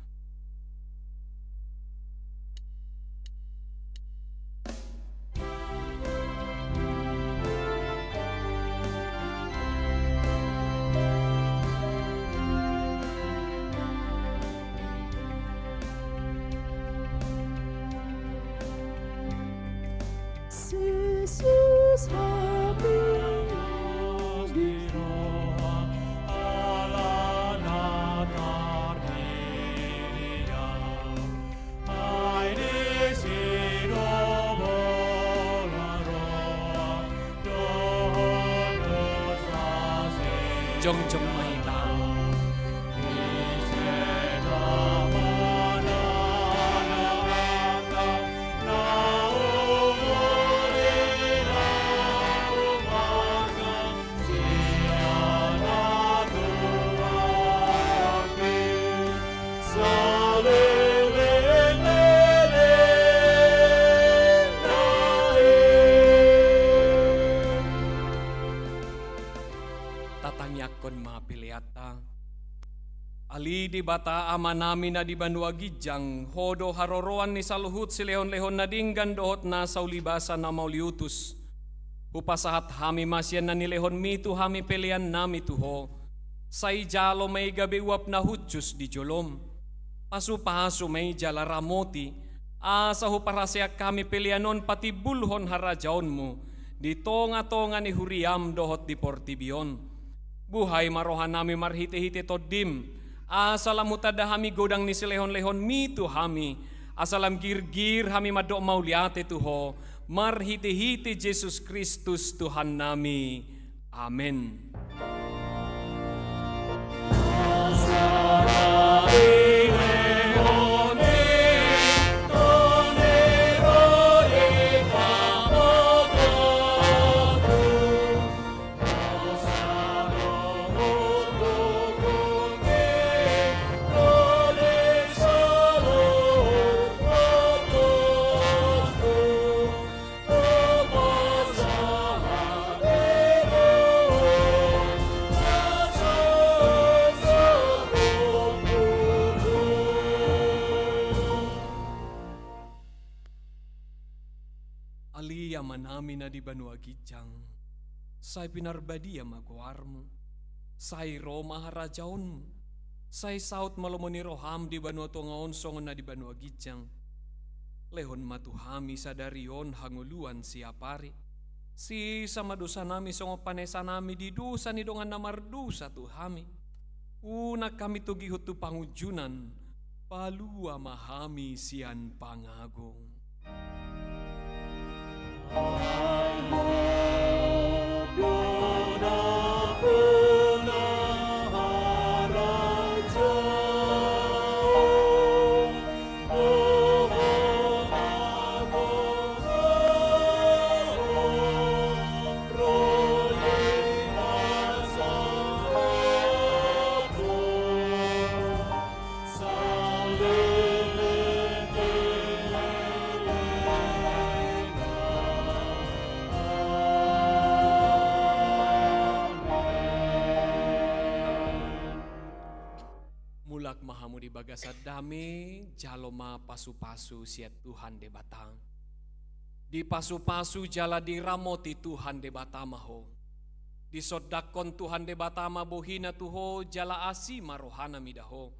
Jongjong ma hita. Tatangiangkon ma peleanta. Ale Debata Amanami na di banua ginjang, Ho do haroroan ni saluhut silehonlehon na denggan dohot na saulibasa na mauliutus. Hupasahat hami ma sian na nilehonmi tu hami peleannami tu Ho. Sai jalo ma i gabe uap na hushus di jolom. Pasupasu ma i jala ramoti, asa huparhaseang hami pelean on patimbulhon harajaonmu di tongatonga ni huriam dohot di portibi on. Buhai ma rohanami marhitehite Tondim, asa lam hutanda hami godang ni silehonlehonmi tu hami, asa lam girgir hami mandok mauliate tu Ho, marhitehite Jesus Kristus Tuhannami. Amen. Ale Amanami na di banua ginjang, sai pinarbadia ma goarmu, sai ro ma harajaonmu, sai saut ma lomo ni roham di banua tonga on songon na di banua ginjang. Lehon ma tu hami sadari on hangoluan siapari. Sesa ma dosanami songon panesanami di dosa ni dongan na mardosa tu hami. Unang hami togihon tu pangunjunan, palua ma hami sian pangago. hamu di bagasan dame, jalo ma pasu-pasu sian Tuhan Debata. Dipasu-pasu jala diramoti Tuhan Debata ma ho. Disondangkon Tuhan Debata ma bohina tu ho, jala asi ma rohana mida ho.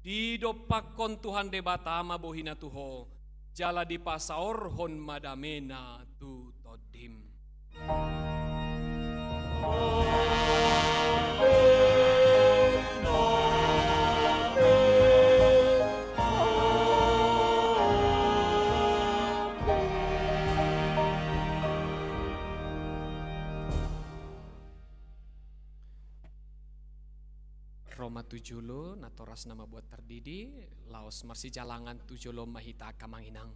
Didompakkon Tuhan Debata ma bohina tu ho, jala dipasaorhon ma damena tu tondim. Ro ma tu jolo, natoras na mambuat tardidi, laos marsijalangan tu jolo ma hita angka amang inang.